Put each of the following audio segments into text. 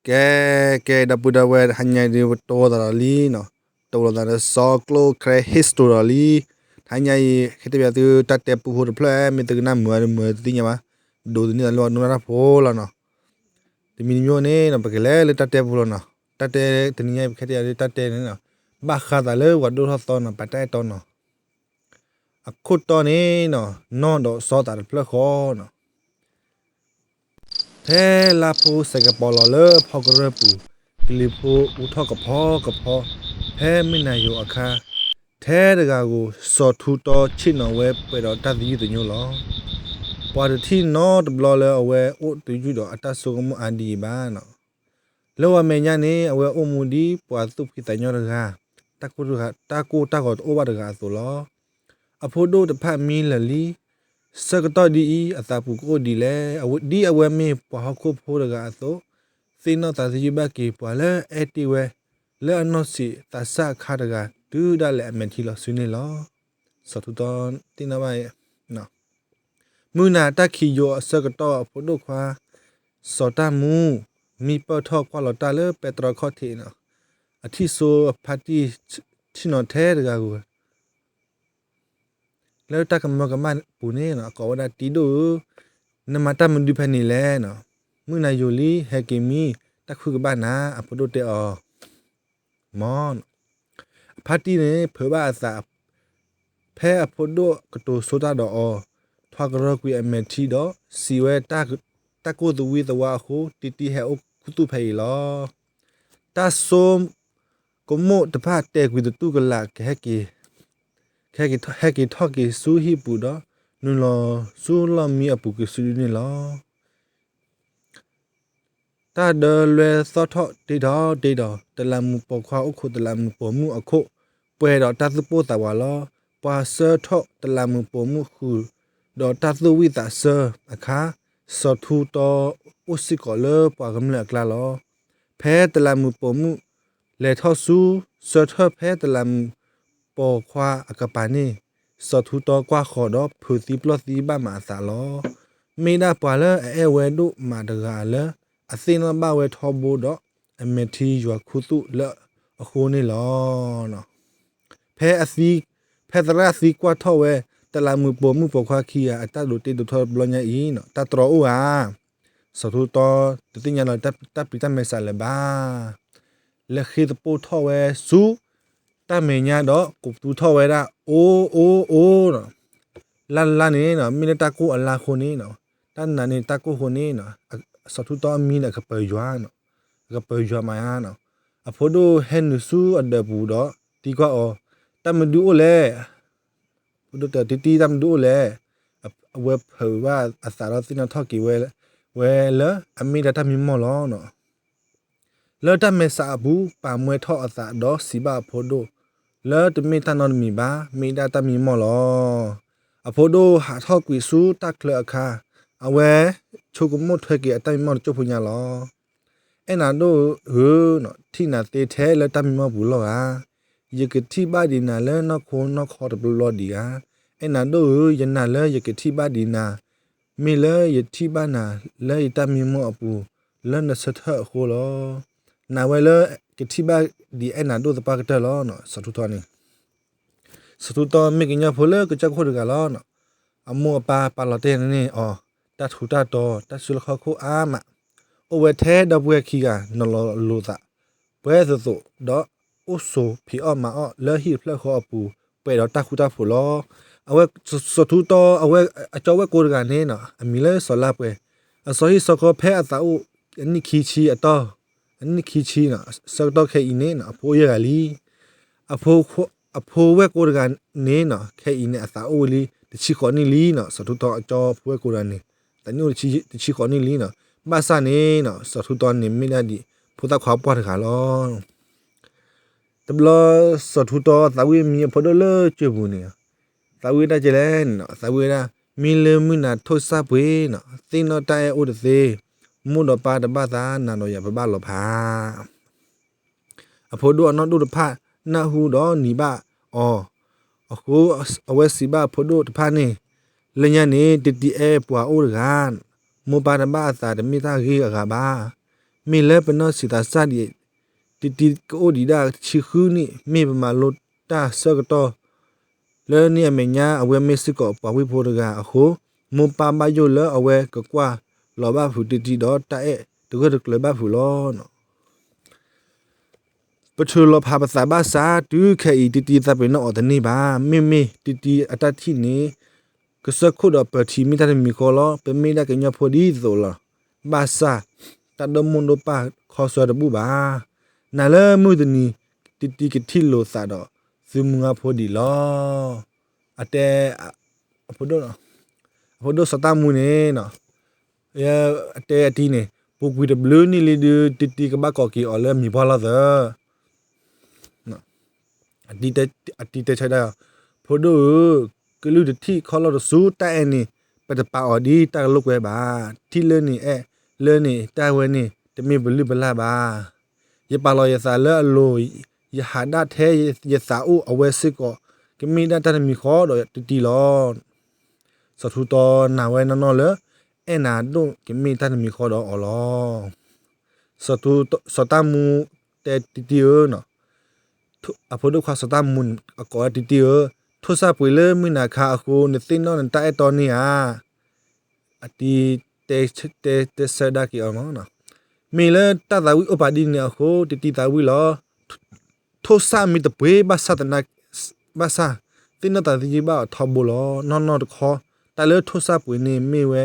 ကဲ ကဲ ဒီပုၢ်ဒီဝဲၢ် တဟါညါအံၤဒုး ပတိၢ်သးဒီးလံနီၤ, တိၢ်လိာ်သးဒီးစီၤကျိၣ် Christ History ဒီးလံ. တဟါညါအံၤ ဟဲတဲပၠးသုတၢ်တဲပူဖိတဖျၢၣ် မ့ၢ်သုကနၣ်မုာ်အါမုာ်တသ့ၣ်ညါဘၣ်, ဒိးသန့ၤသးလၢပှၤဒိကနၣ်တၢ်ဖိလီၤနီၤ. တမံၤတမံၤန့ၣ်နီၤ ပကလဲၤလၢတၢ်တဲပူလီၤနီၤ. တၢ်တဲတနံၤညါအံၤ ပကဟဲတဲယၤလၢတၢ်တဲန့ၣ်နီၤ, ဘၣ်ဃးသးလၢပှၤဒိၣ်ထီၣ်သီနီၤ ပာ်တၢ်အဲၣ်တီနီၤ. အခိၣ်တီန့ၣ်နီၤ နီၢ်ဒီးစီၤသးတဖျၢၣ်ဃီနီၤ. ဖဲလါဖိစဲးကပီၤလီၤလၢဖီကရၢၢ်ပူၤ, ကလံၤဖိအူထီၣ်ကဖီကဖီ, ဖဲမုၢ်နၤယိာ်အခါ, ထဲတဂၤဧိၤ စီၤထူတီဆ့ၣ်နီၤဝဲပှဲၤဒီးတၢ်သယုၢ်သညိလီၤ. ပှၤတထံၣ်နီတဘျီလၢအဝဲအိၣ်သယုၢ်ဒီးအတၢ်ဆိကမိၣ်အါဒ်အံၤဘၣ်နီၤ. လၢဝဲမဲာ်ညါန့ၣ် အဝဲအိၣ်မူဒ်ပှၤသူၣ်ဖှံသးညီတဂၤ, တၢ်ကိၢ်တၢ်ဂီၤတအိၣ်ဘၣ်တဂၤအသိးလီၤ. အဖိဒိၣ်တဖၣ်မံလၢာ်လံ. ဆၢကတီၢ်ဒ်အံၤ အသးပူၤကအိၣ်ဒ်လဲၣ်. ဒ်အဝဲမ့ၢ်ပှၤဟီၣ်ခိၣ်ဖိတဂၤအသိး, သ့ၣ်နီၣ်သးသယုၢ်ဘၣ်က့ၤပှၤလၢအအဲၣ်တ့ၢ်ဝဲ လၢအနီၢ်ဆံးသးစၢ်အခါတဂၤ တုၤဒၣ်လဲာ်အမဲာ်ထံလီၤစုန့ၣ်လီၤ. စီၤထူတီသ့ၣ်နီၣ်ဘၣ် မုၢ်နၤတၢ်ခံးယိာ်အဆၢကတီၢ် အဖိဒိၣ်ခွါ စီၤတၢ်မူ မံပၢၢ်ထီၣ်ကွၢ်လီၤတၢ်လၢပဲတြီခီၣ်ထံးနီၤ, အထံၣ်စိအဖါတံၢ်ဆ့ၣ်နီၤထဲတဂၤဧိၤ လၢတၢ်ကမၢကမၣ်ပူၤန့ၣ် ကိးဝဲဒၣ်တံဒိၣ်ဧၢ, နမၤတၢ်မနုၤဖဲန့ၣ်လဲၣ်နီၤ, မုၢ်နၤယိာ်လံ ဟဲက့ၤမံ တၢ်ခုကဘၣ်နၤ အဖိဒိၣ်တဲအီၤ မ် အဖါတံၢ်န့ၣ် ဖုးဘၣ်အသး ဖဲအဖိဒိၣ်ကတိၤဆိတၢ်ဒီးအီၤ, ထွါကရၢကွံာ်အမဲာ်ထံဒီး စံးဝဲ တၢ်ကိၢ်သဝံသဝါအဃိ တံတံဟဲအိၣ်ခူသူၣ်ဖဲအံၤလီၤ. တၢ်ဆိကမိၣ်တဖၣ်တဲာ်ကွံာ်သတူၢ်ကလာ် ကဟဲက့ၤထီၣ်က့ၤဆူဟံၣ်ပူၤဒီး နုာ်လီၤဆူလီၢ်မံအပူၤကွံာ်စုဒုန့ၣ်လီၤ. တၢ်ဒၢလွဲသီၣ်ထီၣ်တ့ထီၣ်တ့ဒီး တလးမူးပိာ်ခွါအိၣ်ခိး တလးမူးပိာ်မုၣ်အခိၣ် ပှဲၤဒီးတၢ်သူၣ်ပိၢ်သးဝးလီၤ. ပှၤဆှၢထီၣ်တလးမူးပိာ်မုၣ်ဃုာ်ဒီးတၢ်သူၣ်ဝံၣ်သးဆၢအခါ, စီၤထူတီအိၣ်စ့ၢ်ကီးလၢပှၤကမျၢၢ်အကျါလီၤ. ဖဲတလးမူးပိာ်မုၣ်လဲၤထီၣ်ဆူ ဆၢထၢၣ်ဖဲတလးမူးပိာ်ခွါအကပၤန့ၣ်, စီၤထူတီကွၢ်ဃီၤဒီးဖုးသံပျီၢ်သံဘၣ်မးအသးလီၤ. မ့ၢ်ဒၣ်ပှၤလၢအအဲၣ်ဝဲဒိၣ်မးတဂၤလၢ အသ့ၣ်နီၣ်ဘၣ်ဝဲထီဘိဒီး အမဲာ်ထံယွၤခူသူၣ်လၢအဃိန့ၣ်လီၤ. ဖဲအသံ, ဖဲသရၣ်သံကွၢ်ထီၣ်ဝဲ တလးမူးပိာ်မုၣ်ပိာ်ခွါခံဂၤ အတၢ်ဒိးတ့ဒိးထီတဘျီညါအံၤ, တၢ်တြီအိၣ်ဧါ. စီၤထူတီတသ့ၣ်ညါလီၤတၢ်ပျံၤတၢ်မဲာ်ဆှးလၢၤဘၣ်. လဲၤဃ့သပိၢ်ထီၣ်ဝဲဆူ တၢ်မဲာ်ညါဒီး ကိးပသူထီၣ်ဝဲဒၣ် အိ အိ အိ နီၤ. လၢ်လၢ်န့ၣ်နီၤ မ့ၢ်လၢတၢ်ကိၢ်အလါအဃိန့ၣ်နီၤ, တၢ်နာ်န့ၣ်တၢ်ကိၢ်အဃိန့ၣ်နီၤ, စီၤထူတီအမံန့ၣ် အကပၢၤယွၤနီၤ, အကပၢၤယွၤမးနီၤ. အဖိဒိၣ်ဟဲနုာ်ဆူအဒၢးပူၤဒီးသံကွၢ်အီၤ, တၢ်မနုၤအိၣ်လဲၣ်. ဖိဒိၣ်တဲ တံတံ တၢ်မနုၤအိၣ်လဲၣ်. အဝဲဖုးဘၣ်အသးဒီးသ့ၣ်နီၣ်ထီၣ်က့ၤဝဲ, ဝဲလၢအမ့ၢ်ဒၣ်တၢ်မံမီၢ်လီၤနီၤ. လၢတၢ်မဲာ်ဆှးအပူၤ ပာ်မွဲထီၣ်အသးဒီးစံးဘၣ်အဖိဒိၣ်, လၢတမ့ၢ်တၢ်နီတမံၤဘၣ်, မ့ၢ်ဒၣ်တၢ်မံမီၢ်လီၤ. အဖိဒိၣ်ဟးထီၣ်ကွံာ်ဆူတၢ်ချၢအခါ, အဝဲဆိကမိၣ်ထွဲက့ၤအတၢ်မံမီၢ်တစိၢ်ဖိညါလီၤ. အဲၣ်နၤဒိၣ်ဧၢ, ထံၣ်နၤသ့ထဲလၢတၢ်မံမီၢ်ပူၤလီၤဧါ. ယကထံၣ်ဘၣ်ဒံးနၤလၢနီၢ်ခိနီၢ်ခီတဘျီဘျီဒံးဧါ. အဲၣ်နၤဒိၣ်ဧၢ, ယနာ်လၢယကထံၣ်ဘၣ်ဒံးနၤ, မ့ၢ်လၢယထံၣ်ဘၣ်နၤလၢယတၢ်မံမီၢ်အပူၤ လၢနဆၢထၢၣ်အဃိလီၤ. နာ်ဝဲလၢကထံၣ်ဘၣ်ဒံးအဲၣ်နၤဒိၣ်သပှၢ်ကတၢၢ်လီၤ. စီၤထူတီန့ၣ် စီၤထူတီမ့ၢ်ကညီဖိလၢကစၢၢ်ခိၣ်တဂၤလီၤ. အမိၢ်အပၢ်ပာ်လီၤတဲာ်န့ၢ်အီၤ တၢ်ထူးတၢ်တီၤ တၢ်စုလီၢ်ခီၣ်ခိၣ်အါမး, အိၣ်ဝဲထဲဒီပုၢ်ဝဲၢ်ခံဂၤ နီၤလီၤလိာ်သး ပှဲၤသိးသိး ဒီးအိၣ်ဆိးဖံးအီၣ်မၤအီၣ်လၢဟံၣ်တဖျၢၣ်ဃီအပူၤ ပှဲၤဒီးတၢ်ဃူတၢ်ဖိးလီၤ. အဝဲစီၤထူတီ အဝဲအကၠီဝဲၢ်ကိတဂၤန့ၣ် အမံၤလၢစီၤလါပှဲၤ, အစီၤဟံၣ်စီၤဃီဖဲအသးအိၣ် အနံၣ်ခံဆံအတီၢ်, အနံၣ်ခံဆံ ဆၢကတီၢ်ခဲအံၤန့ၣ် အဖိအိၣ်ယဲၢ်ဂၤလံ. အဖိဝဲၢ်ကိတဂၤန့ၣ်နီၤ ခဲအံၤန့ၣ် အသးအိၣ်ဝဲလံ တဆံဃိးနံၣ်လံနီၤ. စီၤထူတီအကၠီဖိဝဲၢ်ကိတဂၤန့ၣ် သးနံၣ်အိၣ်တဆံဃိးနံၣ်လံနီၤ. ဘၣ်ဆၣ်န့ၣ်နီၤ စီၤထူတီန့ၣ်မ့ၢ်ဒၣ်ဒ်ဖိသၣ်ခွါပှၢ်တဂၤလီၤ. တဘျီ စီၤထူတီသးဝံၣ်မံအဖိဒိၣ်လၢကၠၢၢ်ပူၤန့ၣ် သးဝံၣ်ဒၣ်ကဲလဲၣ်န့ၣ်နီၤ သးဝံၣ်ဝဲဒၣ် မ့ၢ်လၢမုၢ်နၤထိၣ်စၢ်ပှ့ၤနီၤ သ့ၣ်နီၣ်တၢ်အဲၣ်အိၣ်တသ့, မိၢ်ဒီးပၢ်တဘၣ်သး နၤဒီးယၤပဘၣ်လီၤဖး. အဖိဒိၣ်အနီၢ်ဒိၣ်တဖၣ် နၢ်ဟူဒီးနံၤဘၣ်အီၤ, အဃိအဝဲစံးဘၣ်အဖိဒိၣ်တဖၣ်န့ၣ်, လၢညါန့ၣ် တံတံၤအဲၣ်ပှၤအိၣ်တဂၤ, မိၢ်ပၢ်တဘၣ်အသးတမ့ၢ်တၢ်ဂ့ၢ်အဂၤဘၣ်. မ့ၢ်လၢပနီၢ်ဆံးသးစၢ်ဒံး, တံတံၤကအိၣ်ဒံးဒၣ်ဆံဃုနံၣ် မ့ၢ်ပမၤလိတၢ်ဆၢကတီၢ် လၢန့ၣ်အမဲာ်ညါ အဝဲမ့ၢ်စ့ၢ်ကီးပှၤဝ့ၢ်ဖိတဂၤအဃိ, မိၢ်ပၢ်ဘၣ်ယိၣ်လၢအဝဲကကွၢ်လီၤဘၣ်ဖုးတံတံၤဒီးတၢ်အဲၣ်တဂၢၢ်တကျၢၤဘၣ်ဖုးလီၤ. ပထုးလီၤဖးပသးဘၣ်ဆၣ် တုၤခဲအံၤ တံတံၤသးပ့ၤနီၣ်အီၤတန့ၢ်ဘၣ်. မ့မ့ၢ်တံတံၤအတၢ်ထံၣ်န့ၣ် ကစၢၢ်ခိၣ်ဒီးပၢၤထံမ့ၢ်တၢ်တမံၤဃီလီၤ. ပမ့ၢ်ဒၣ်ကညီဖိဒ်သိးလီၤ. ဘၣ်ဆၣ် တၢ်ဒိၣ်မိၢ်ဒိၣ်ပၢ်ခီဆၢတဘူၣ်ဘၣ်. နၤလၢမုၢ်တနံၤ တံတံၤကထံၣ်လိာ်သးဒီး သုမုၢ်ဂၢ်ဖိဒံးလီၤ. အတဲ အဖိဒိၣ် အဖိဒိၣ်စီၤတၢ်မူန့ၣ် အတဲအတံၤန့ၣ် ပူၤကွံာ်တဘျုးနံၣ်လံဒုး တံတံၤကဘၣ်ကိးက့ၤအီၤလၢမံၤပှၢ်လီၤသၢ. အတံၤတဲဆၢဒၣ်, ဖိဒိၣ်ဧၢ, ကလုၢ်တထံၣ်ခီလီၢ်တစုတၢ်အဲၣ်န့ၣ် ပတပာ်အီၤဒ်တၢ်ကလိာ်ကွဲဘၣ်. ထံၣ်လၢန့ၣ်အဲၣ်လၢန့ၣ် တၢ်ဝဲန့ၣ် တမ့ၢ်ပလုၢ်ပလၢ်ဘၣ်. ယပာ်လီၤယသးလၢအလိၤ, ယဟးဒၣ်ထဲယသးအိၣ် အဝဲစ့ၢ်ကီး ကမ့ၢ်ဒၣ်တၢ်တမံၤဃီဒီးတံတံၤလီၤ. စီၤထူတီနာ်ဝဲနီၢ်နီၢ်လၢ အဲၣ်နၤဒိၣ်ကမ့ၢ်တၢ်တမံၤဃီဒီးအီၤလီၤ. စီၤတၢ်မူတဲတံတံဧၢ, အဖိဒိၣ်ခွါစီၤတၢ်မူအကိးဝဲတံတံဧၢ, ထိၣ်စၣ်ပှ့ၤလၢမုၢ်နၤခါအဃိ နသ့ၣ်နီၣ်နတၢ်အဲၣ်တီန့ၣ်ဧါ. အတံၤတဲဆၢဒၣ်က့ၤအီၤ, မ့ၢ်လၢတၢ်သးဝံၣ်အိၣ်ပာ်ဒ်န့ၣ်အဃိ တံတံသးဝံၣ်လီၤ. ထိၣ်စၣ်မ့ၢ်တပှ့ၤဘၣ်ဆၣ်သနာ်က့, ဘၣ်ဆၣ် သ့ၣ်နီၣ်သးသယုၢ်ဘၣ်အီၤထီဘိလီၤ. နီၢ်နီၢ်တခီ တၢ်လၢထိၣ်စၣ်ပှ့ၤန့ၣ်မ့ၢ်ဝဲ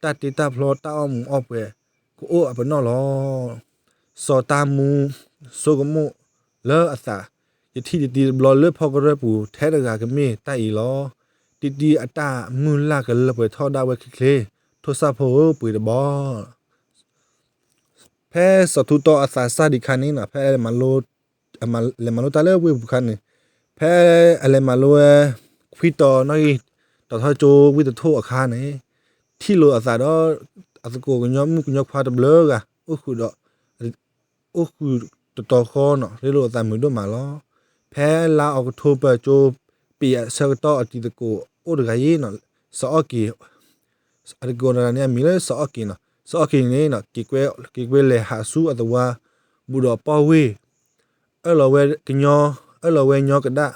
တၢ်တ့တၢ်ဖျီတၢ်အီၣ်မူးအီၣ်ပှဲၤ ကအိၣ်အပနီၣ်လီၤ. စီၤတၢ်မူ ဆိကမိၣ်လၢအသး, ယထံၣ်တံတံတဘျီလၢဖီကရၢၢ်ပူၤထဲတဂၤကမ့ၢ်တၢ်အံၤလီၤ. တံတံအတၢ်မုၢ်လၢ်ကလၢပှဲၤထီၣ်ဒၣ်ဝဲချ့ချ့, ထိၣ်စၣ်ဖိဧၢ ပှ့ၤတဘီ ဖဲစီၤထူတီအသးစၢ်ဒံးခါန့ၣ်နီၤ ဖဲ လဲၤမၤလိတၢ်လၢဝ့ၢ်ပူၤခါန့ၣ်, ဖဲအလဲၤမၤလိဝဲ ခွံတီၤနီၣ်ဂံၢ် တီၤထီၣ်ကၠိဝ့ၢ်တထိၣ်အခါန့ၣ်, ထံၣ်လိာ်အသးဒီး အသကိးကညီမုၣ်ကညီခွါတဘျုးဂၤ အိၣ်ဃုာ်ဒီး အိၣ်ဃုာ်တတီၤဃီနီၤ ရ့လိာ်အသးမုာ်ဒိၣ်မးလီၤ. ဖဲလါအီးကထိဘၢၣ်ကၠိပ့ၤအဆၢကတီၢ် အတံၤသကိးအိၣ်တဂၤအံၤနီၤ စီၤအီၣ်က့ၤ အတံၤသကိးတဂၤန့ၣ် အမံၤလၢစီၤအီၣ်က့ၤနီၤ. စီၤအီၣ်က့ၤန့ၣ် က့ၤကွဲလဲၤဟးဆူအသဝါ ဘူးဒီးပီၢ်ဝ့ၢ် အၢၣ်လီၤဝဲကညီ အၢၣ်လီၤဝဲညီကဒၣ်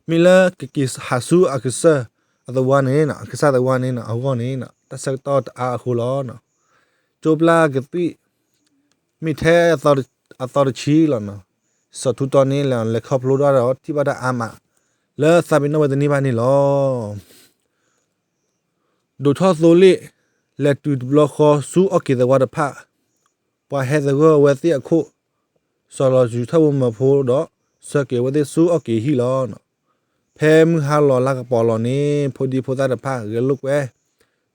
မ့ၢ်လၢကက့ၤဟးဆူအကစၢ်အသဝါန့ၣ် အကစၢ်သဝါန့ၣ် အဂီၢ်န့ၣ် တၢ်ဆၢကတီၢ်တအါအဃိလီၤ. ကၠိပျၢ်ကသွံၣ် မ့ၢ်ထဲအသီတဆံလီၤ. စီၤထူတီန့ၣ် လဲၤခီဖျိဒၣ်ဒီးထံၣ်ဘၣ်တၢ်အါမး လၢသးပ့ၤနီၣ်ဝဲတန့ၢ်ဘၣ်န့ၣ်လီၤ. ဒိးထီၣ်သိလ့ၣ် လဲၤတုၤတဘျီဃီဆူအီၣ်က့ၤသဝါတဖၣ် ပှၤဟဲသဂၢၢ်ဝဲသ့ၣ်အခိၣ် စီၤလီၤစုၤထၢၣ်ဝဲမၢဖိဒီး ဆှၢက့ၤဝဲသ့ၣ်ဆူအီၣ်က့ၤဟံၣ်လီၤ. ဖဲမုၢ်ဟါလီၤလါကပီၤလီၤန့ၣ် ဖိဒံဖိသၣ်တဖၣ်ဂဲၤလိာ်ကွဲ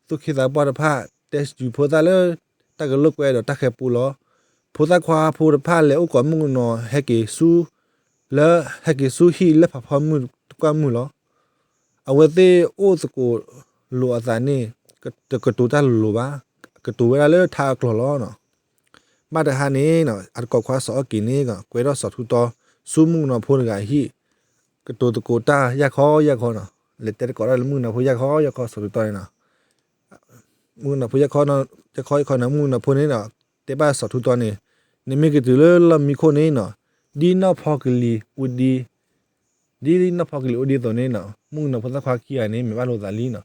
သူၣ်က့သးပှၢ်တဖၣ် တဲစူၤဖိသၣ်လၢတၢ်ဂဲၤလိာ်ကွဲဒီးတၢ်ဃဲၤပူလီၤ. ဖိသၣ်ခွါဖိတဖၣ်လဲၤအိၣ်ကိးမုၣ်ကနီၤဟဲက့ၤဆူ လၢဟဲက့ၤဆူဟံၣ်လၢဖးဖီမုၢ်တကွၢ်မုၢ်လီၤ. အဝဲသ့ၣ်အိၣ်သကိးလိာ်အသးန့ၣ် တကတိၤတၢ်လိၤလိၤဘၣ်, ကတိၤဝဲဒၣ်လၢထါအကျိာ်လီၤ. ဘၣ်တဟါန့ၣ် အသကိးခွါစီၤအီၣ်က့ၤန့ၣ် ကွဲထီၣ်စီၤထူတီ ဆူမုၣ်ကနီၤဖိတဂၤအဟံၣ် ကတိၤသကိးတၢ်ယၢ်ခီယၢ်ခီနီၤ, လဲၤတဲသကိးတၢ်လၢမုၣ်ကနီၤဖိယၢ်ခီယၢ်ခီ စီၤထူတီန့ၣ်နီၤ. မုၣ်ကနီၤဖိယၢ်ခီယၢ်ခီနီၤ မုၣ်ကနီၤဖိန့ၣ်နီၤ တဲဘၣ်စီၤထူတီန့ၣ် နမ့ၢ်ကတုၤလၢလီၢ်မံခိၣ်န့ၣ်နီၤ ဒ်နီၢ်ဖီကလံၤအိၣ်ဒ် ဒ်နီၢ်ဖီကလံၤအိၣ်ဒ်သိးန့ၣ်နီၤ မုၣ်ကနီၤဖိသၣ်ခွါခံဂၤန့ၣ် မဲာ်ဘၣ်လိာ်သးလံနီၤ.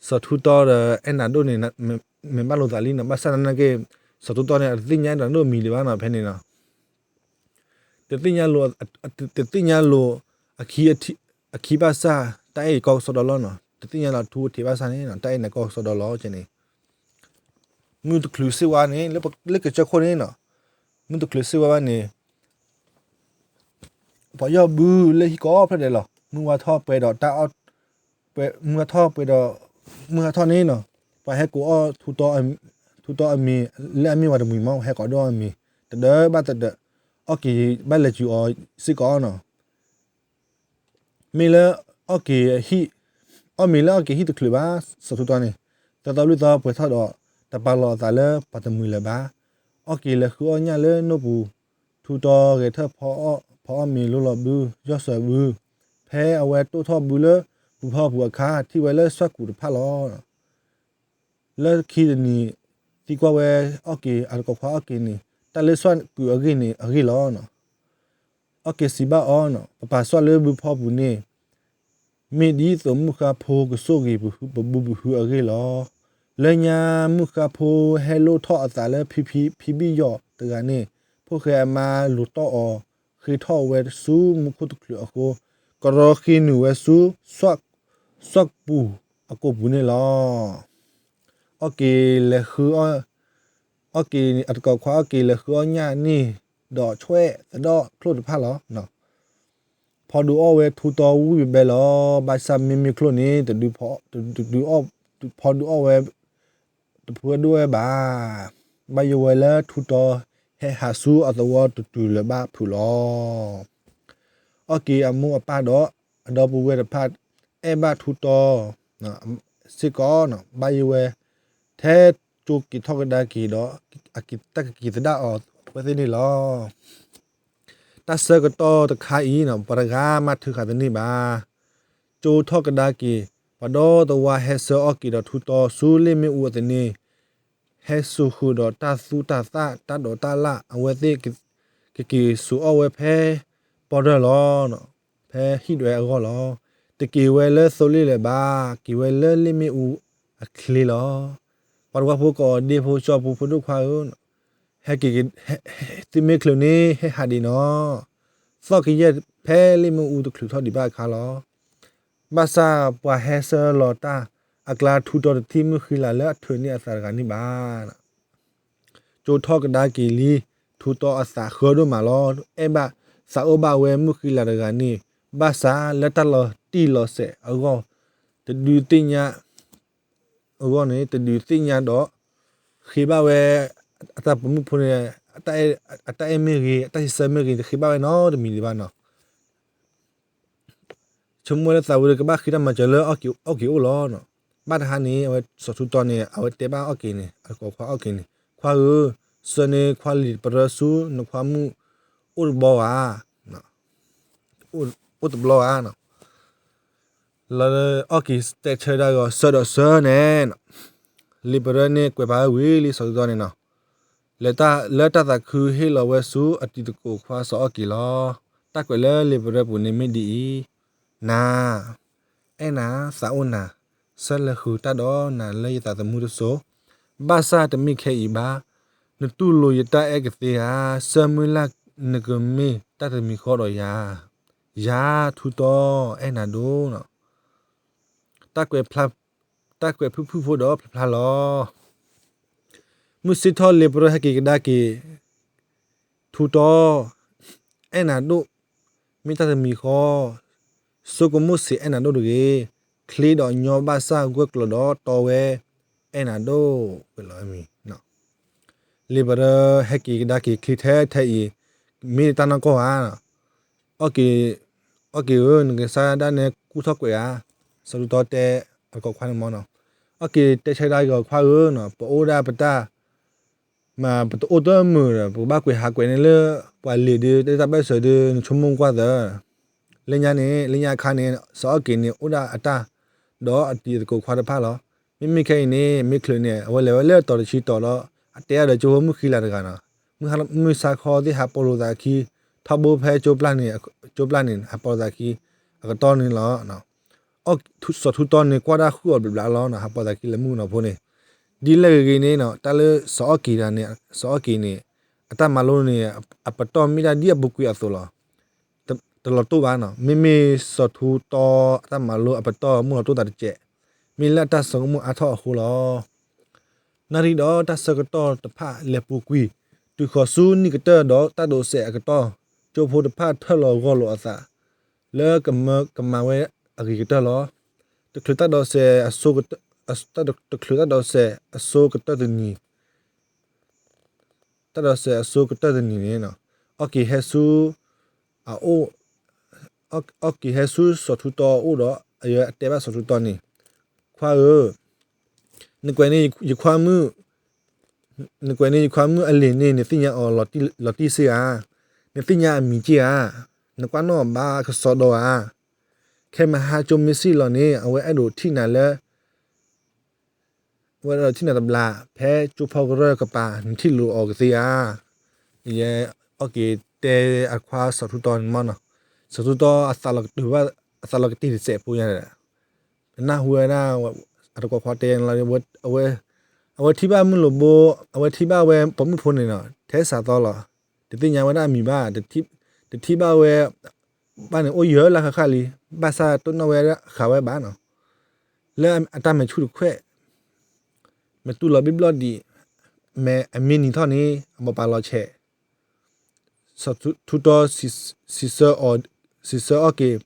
စီၤထူတီဒီးအဲၣ်နၤဒိၣ်န့ၣ် မဲာ်ဘၣ်လိာ်သးလံနီၤ. ဘၣ်ဆၣ်သနာ်က့ စီၤထူတီန့ၣ် အတသ့ၣ်ညါအဲၣ်နၤဒိၣ်မံၤဒံးဘၣ်နီၤ ဖဲန့ၣ်နီၤ. တသ့ၣ်ညါလိာ် တသ့ၣ်ညါလိာ်အခံ အခံဘၣ်ဆၣ် တၢ်အဲၣ်ကီကစီဒီလီၤနီၤ. တသ့ၣ်ညါလီၤထူဝဲထံးဘၣ်ဆၣ်န့ၣ်နီၤ တၢ်အဲၣ်နၤကီကစီဒီလီၤကဲန့ၣ် မုၢ်တချုးစ့ၢ်ဝါန့ၣ် လၢကစၢၢ်ခိၣ်န့ၣ်နီၤ မုၢ်တချုးစ့ၢ်ဝါဘၣ်န့ၣ် ပှၤယီၢ်ဘုလၢဟံၣ်ကိးဖျၢၣ်ဒဲးလီၤ. မုၢ်ဝါထီၣ်ပှဲၤဒီးတၢ်အီၣ် မုၢ်ဝါထီၣ်ပှဲၤဒီး မုၢ်ဟါထီၣ်န့ၣ်နီၤ ပှၤဟဲကိးအီၣ် ထူတီအမံၤ လၢအမ့ၢ်ဝဲတမှံၤမး ဟဲကိးဒီးအမံၤ တဒၢဘၣ်တဒၢ အီၣ်က့ၤဘၣ်လဲၤစုၤအီၤစ့ၢ်ကီးနီၤ. မ့ၢ်လၢ အီၣ်မ့ၤလၢအီၣ်က့ၤဟံၣ်တချုးဘၣ် စီၤထူတီန့ၣ် သၢသီလွံၢ်သီပှဲၤထီၣ်ဒီး တပာ်လီၤအသးလၢပှၤတမှံၤလၢၤဘၣ်. အီၣ်က့ၤလဲၤဃုအီၣ်ညၣ်လၢနိၣ်ပူၤ ထူတီဂဲၤထၢၣ်ဖီအီၣ်မ့ၤလိလီၤဘု ယီၢ်စၢၤဘု ဖဲအဝဲတိၢ်ထီၣ်ဘုလၢ ဘုဖီပူၤအခါ ထံၣ်ဝဲလၢစွၣ်ကူာ်တဖၣ်လီၤ. လၢခံတနံၤ သံကွၢ်ဝဲအီၣ်က့ၤ အတကိးခွါအီၣ်က့ၤန့ၣ် တၢ်လၢစွၣ်ကူာ်အဂ့ၢ်န့ၣ်အဂ့ၢ်လီၤ. အီၣ်က့ၤစံးဘၣ်အီၤ, ပပာ်စွၣ်လၢဘုဖီပူၤန့ၣ် မ့ၢ်ဒ်သိးမုၢ်ဃါဖိကဆိၣ်ဂ့ၤပဘူးပဟုအဂ့ၢ်လီၤ. လၢညါမုၢ်ဃါဖိဟဲလိၣ်ထီၣ်အသးလၢဖံဘံၣ်ယီၣ်တဂၤန့ၣ် ဖိၣ်ဃဲအမါလူၤတီၢ်အီၤ ဃ့ထီၣ်ဝဲဆူမူခိၣ်တချုးအဃိ ကရီဃ့နုာ်ဝဲဆူ စွၣ်ပူၤအကိာ်ပူၤန့ၣ်လီၤ. အီၣ်က့ၤလဲၤဃု အီၣ်က့ၤ အတကိးခွါအီၣ်က့ၤလဲၤဃုအီၣ်ညၣ်န့ၣ် ဒီးဆွဲသဒီၣ်ချိၣ်တဖၣ်လီၤ. ဖီဒုးအီၣ်ဝဲထူတီဝံၣ်ဘဲဘဲလီၤ. ဘၣ်ဆၣ်မ့မ့ၢ်ချိၣ်န့ၣ် တဒုးဖီဒုးအီၣ်ဝဲ တဖုဒိၣ်ဝဲဘၣ်. ဘၣ်ယိၣ်ဝဲလၢထူတီဟဲဟးဆူအသဝီတတုၤလၢၤဘၣ်ဖုးလီၤ. အီၣ်က့ၤအမိၢ်အပၢ်ဒီးအဒီပုၢ်ဝဲၢ်တဖၣ် အဲၣ်ဘၣ်ထူတီစ့ၢ်ကီး ဘၣ်ယိၣ်ဝဲ ထဲကၠိက့ၤထီၣ်ကဒါက့ၤဒီး တၢ်ကက့ၤသဒၣ်အီၤအဝဲသ့ၣ်န့ၣ်လီၤ. တၢ်ဆၢကတီၢ်တခါအံၤ ပှၤတဂၤမးထုးဃာ်တန့ၢ်ဘၣ်. ကၠိထီၣ်ကဒါက့ၤ ပှၤဒီသဝါဟဲဆှၢအီၣ်က့ၤဒီးထူတီဆူလ့ၣ်မ့ၣ်အူအသန့ၤ ဟဲစိာ်ဃုာ်ဒီးတၢ်သူၣ်တၢ်သၣ်တၢ်ဒိးတၢ်လၣ် အဝဲသ့ၣ်ကက့ၤစိာ်အီၣ်ဝဲဖဲပီၢ်ဒၢၢ်လီၤ. ဖဲဟံၣ်ဒွဲအဂီၢ်လီၤ. တက့ၤဝဲလၢသိလ့ၣ်လၢၤဘၣ်, က့ၤဝဲလၢလ့ၣ်မ့ၣ်အူအချ့လီၤ. ပှၤတဝၢဖိကိးဒ့ဖိကၠီဖိဖိဒိၣ်ခွါဧၢ, ဟဲက့ၤ, သုမ့ၢ်ချုးန့ၣ် ဟဲဟးဒံးနီၤ, သီၣ်ကယဲၢ်ဖဲလ့ၣ်မ့ၣ်အူတချုးထီၣ်ဒံးဘၣ်အခါလီၤ. ဘၣ်ဆၣ်ပှၤဟဲဆှၢလီၤတၢ်အကျါ ထူတီတထံၣ်မုၣ်ဃံလၤလၢအထုးန့ၢ်အသးတဂၤန့ၣ်ဘၣ်. ကၠိထီၣ်ကဒါက့ၤလံ, ထူတီအသးဃၢဒိၣ်မးလီၤ. အဲၣ်ဘၣ်သးအိၣ်ဘၣ်ဝဲမုၣ်ဃံလၤတဂၤန့ၣ်, ဘၣ်ဆၣ်လၢတၢ်လီၤတံၢ်လီၤဆဲးအဂီၢ်, တဒုးသ့ၣ်ညါ, အဂီၢ်န့ၣ် တဒုးသ့ၣ်ညါဒီး ဃ့ဘၣ်ဝဲ အတၢ်ပိာ်မုၣ်ဖိန့ၣ် အတၢ်အဲၣ်မ့ၢ်ဂ့ၤ, အတၢ်စံးဆၢမ့ၢ်ဂ့ၤ တဃ့ဘၣ်ဝဲနီတမံၤဒံးဘၣ်နီၤ. ဆိကမိၣ်လၢသးဝံၤဒီးကဘၣ်ဃ့တၢ်မၤစၢၤလၢအီၣ်က့ၤအိၣ်လီၤ. ဘၣ်တဟါန့ၣ် အဝဲစီၤထူတီန့ၣ် အဝဲတဲဘၣ်အီၣ်က့ၤန့ၣ်, အတကိးခွါအီၣ်က့ၤန့ၣ်, ခွါဧၢ, ဆှၢန့ၢ်ခွါလံာ်တပရၢဆူနခွါမုၣ်အိၣ်တဘျီဧါ, အိၣ်တဘျီဧါ. လၢအီၣ်က့ၤတဲဆၢဒၣ်ဂီၤ ဆှၢဒီးဆှၢန့ၣ်, လံာ်ပရၢန့ၣ်ကွဲးဖးဝံၤလံ စီၤထူတီန့ၣ်နီၤ. လၢတၢ်သးခုဟ့ၣ်လီၤဝဲဆူအတံၤသကိးခွါစီၤအီၣ်က့ၤလီၤ. တၢ်ကွဲးလၢလံာ်ပရၢပူၤန့ၣ်မ့ၢ်ဒ်အံၤ, နၤ, အဲၣ်နၤ, သးအိၣ်နၤ, ဆၢလဲၤဃုာ်တၢ်ဒီးနၤလၢယသးသမူတစိၤ, ဘၣ်ဆၣ်တမ့ၢ်ခဲအံၤဘၣ်, နတူၢ်လိာ်ယတၢ်အဲၣ်ကသ့ဧါ, ဆၢမုၢ်လၢ်နကမ့ၢ်တၢ်တမံၤဃီဒီးယၤ, ယၤထူတီ အဲၣ်နၤဒိၣ်နီၤ. တၢ်ကွဲးဖုၣ်ဖုၣ်ဖိဒီးဖျါဖျါလီၤ. မုၢ်ဆ့ၣ်ထီၣ်လံာ်ပရၢဟဲက့ၤကဒါက့ၤ, ထူတီ, အဲၣ်နၤဒိၣ်, မ့ၢ်တၢ်တမံၤဃီ, ဆိကမိၣ်ဆံးအဲၣ်နၤဒိၣ်တဂ့ၤ, ချ့ဒီးညီဘၣ်ဆၣ်ဂၢၢ်ကျၢၤဒီးတီဝဲ, အဲၣ်နၤဒိၣ်ဝဲလီၤ. လံာ်ပရၢဟဲက့ၤကဒါက့ၤချ့ထဲထဲအံၤ, မ့ၢ်တၢ်နီၢ်ကီၢ်ဧါ. အီၣ်က့ၤဧၢ, နကစၢ်ဒၣ်နဲကူၣ်ထီၣ်ကွဲးဧါ, စီၤထူတီတဲအတကိးခွါန့ၣ်မ့ၢ်နီၤ. အီၣ်က့ၤတဲဆၢဒၣ်ဂီၤခွါဧၢနီၤ, ပအိၣ်ဒၣ်ပတၢ် မ့ၢ်ပတအိၣ်တမုာ်ဒီး ပကဘၣ်ကွဲးဟးကွဲးန့ၢ်လၢပှၤလံာ်ဒီး တၢ်ဘၣ်စၢၤဒီး နဆိကမိၣ်ကွၢ်သၢ. လၢညါန့ၣ် လၢညါအခါန့ၣ် စီၤအီၣ်က့ၤန့ၣ် အိၣ်ဒၣ်အတၢ် ဒီးအတံၤသကိးခွါတဖၣ်လီၤ. မ့မ့ၢ်ခဲအံၤန့ၣ် မ့ၢ်ချုးန့ၣ် အဝဲလဲၤဝဲလၢတီၤတဆံတီၤဒီး အတဲအါဒီးကၠိဖိမုၣ်ဃံလၤတဂၤနီၤ. မုၢ်ဆါခီသ့ၣ်ဟးပိာ်လိာ်သးခံ ထီဘိဖဲကၠိပျၢ်န့ၣ် ကၠိပျၢ်န့ၣ် ဟးပိာ်လိာ်သးခံ အကတီၢ်န့ၣ်လီၤ. စီၤထူတီန့ၣ် ကွၢ်တၢ်ဃုအီၤဘျးဘျးလီၤနီၤ, ဟးပိာ်သးခံလၢမုၣ်ကနီၤဖိန့ၣ်. ဒ်လဲၣ်ဂ့ၤဂ့ၤန့ၣ်နီၤ, တၢ်လၢစီၤအီၣ်က့ၤတဂၤန့ၣ်, စီၤအီၣ်က့ၤန့ၣ် အတၢ်မၤလိန့ၣ် အပတီၢ်မ့ၢ်ဒၣ်ဒ်အပူၤကွံာ်အသိးလီၤ. တလီၤတိၢ်ဘၣ်နီၤ, မ့မ့ၢ်စီၤထူတီအတၢ်မၤလိအပတီၢ်မ့ၢ်လီၤတိၢ်သးတစဲး, မ့ၢ်လၢအတၢ်ဆိကမိၣ်အါထီၣ်အဃိလီၤ. နၣ်ရံၣ်ဒီးတၢ်ဆၢကတီၢ်တဖၣ်လဲၤပူၤကွံာ်, တုၤဃီၤဆူနံၣ်ကတၢၢ်ဒီးတၢ်ဒိးစဲးအကတီၢ်, ကၠိဖိတဖၣ်ထၢၣ်လီၤဂီၢ်လိာ်အသး လၢကမၤဝဲအဂ့ၤကတၢၢ်လီၤ. တချုးတၢ်ဒိးစဲးအဆိ, တချုးတၢ်ဒိးစဲးအဆိကတၢၢ်တနံၤ, တၢ်ဒိးစဲးအဆိကတၢၢ်တနံၤန့ၣ်, အီၣ်က့ၤဟဲဆူ အအိၣ်, အီၣ်က့ၤဟဲဆူစီၤထူတီအအိၣ်ဒီး အတဲဘၣ်စီၤထူတီန့ၣ်, ခွါဧၢ, နကွဲးန့ၢ်ယခွါမုၣ်, နကွဲးန့ၢ်ယခွါမုၣ်အလံာ်န့ၣ် နသ့ၣ်ညါအီၤလီၤတံၢ်စ့ၢ်ဧါ, နသ့ၣ်ညါအမံၤစ့ၢ်ဧါ, နကွၢ်နီၣ်ဘၣ်ကစီဒီဧါ. ခဲမုၢ်ဟါကၠိမ့ၢ်စံၣ်လီၤန့ၣ် အဝဲအဲၣ်ဒိးထံၣ်နၤလၢ အဝဲအဲၣ်ဒိးထံၣ်နၤတဘျီ ဖဲကၠိဖီကရၢၢ်ကပၤ နထံၣ်လိာ်အီၤကသ့ဧါ. ယဲအီၣ်က့ၤတဲအခွါစီၤထူတီန့ၣ်မနီၤ, စီၤထူတီ အသးလီၤကတ့ၢ်တစဲးဖိညါဒီး နၢ်ဟူဝဲဒၣ် အတကွီခွါတဲလီၤ, အဝဲထံၣ်ဘၣ်မုၢ်လိာ်ဘိ, အဝဲထံၣ်ဘၣ်ဝဲပိာ်မုၣ်ဖိန့ၣ်နီၤ ထဲစးသီလီၤ. တသ့ၣ်ညါဝဲဒၣ်အမံၤဘၣ်, တထံၣ်ဘၣ်ဝဲ ဘၣ်န့ၣ်အိၣ်ယၢၤလၢဃၣ်ဃၣ်လံ, ဘၣ်ဆၣ်တိၢ်နီၣ်ဝဲဒၣ်ဃးဝဲဘၣ်နီၤ, လၢအတၢ်မဲာ်ဆူၣ်တခွဲး, မဲာ်တူၢ်လီၤဘံၣ်ဘျီၣ်ဒံး, မဲာ်အမ့ၢ်နံၤထီၣ်န့ၣ် အမိၢ်ပၢ်လီၤဆဲး, ထူတီ စံးဆၢအီၣ်က့ၤ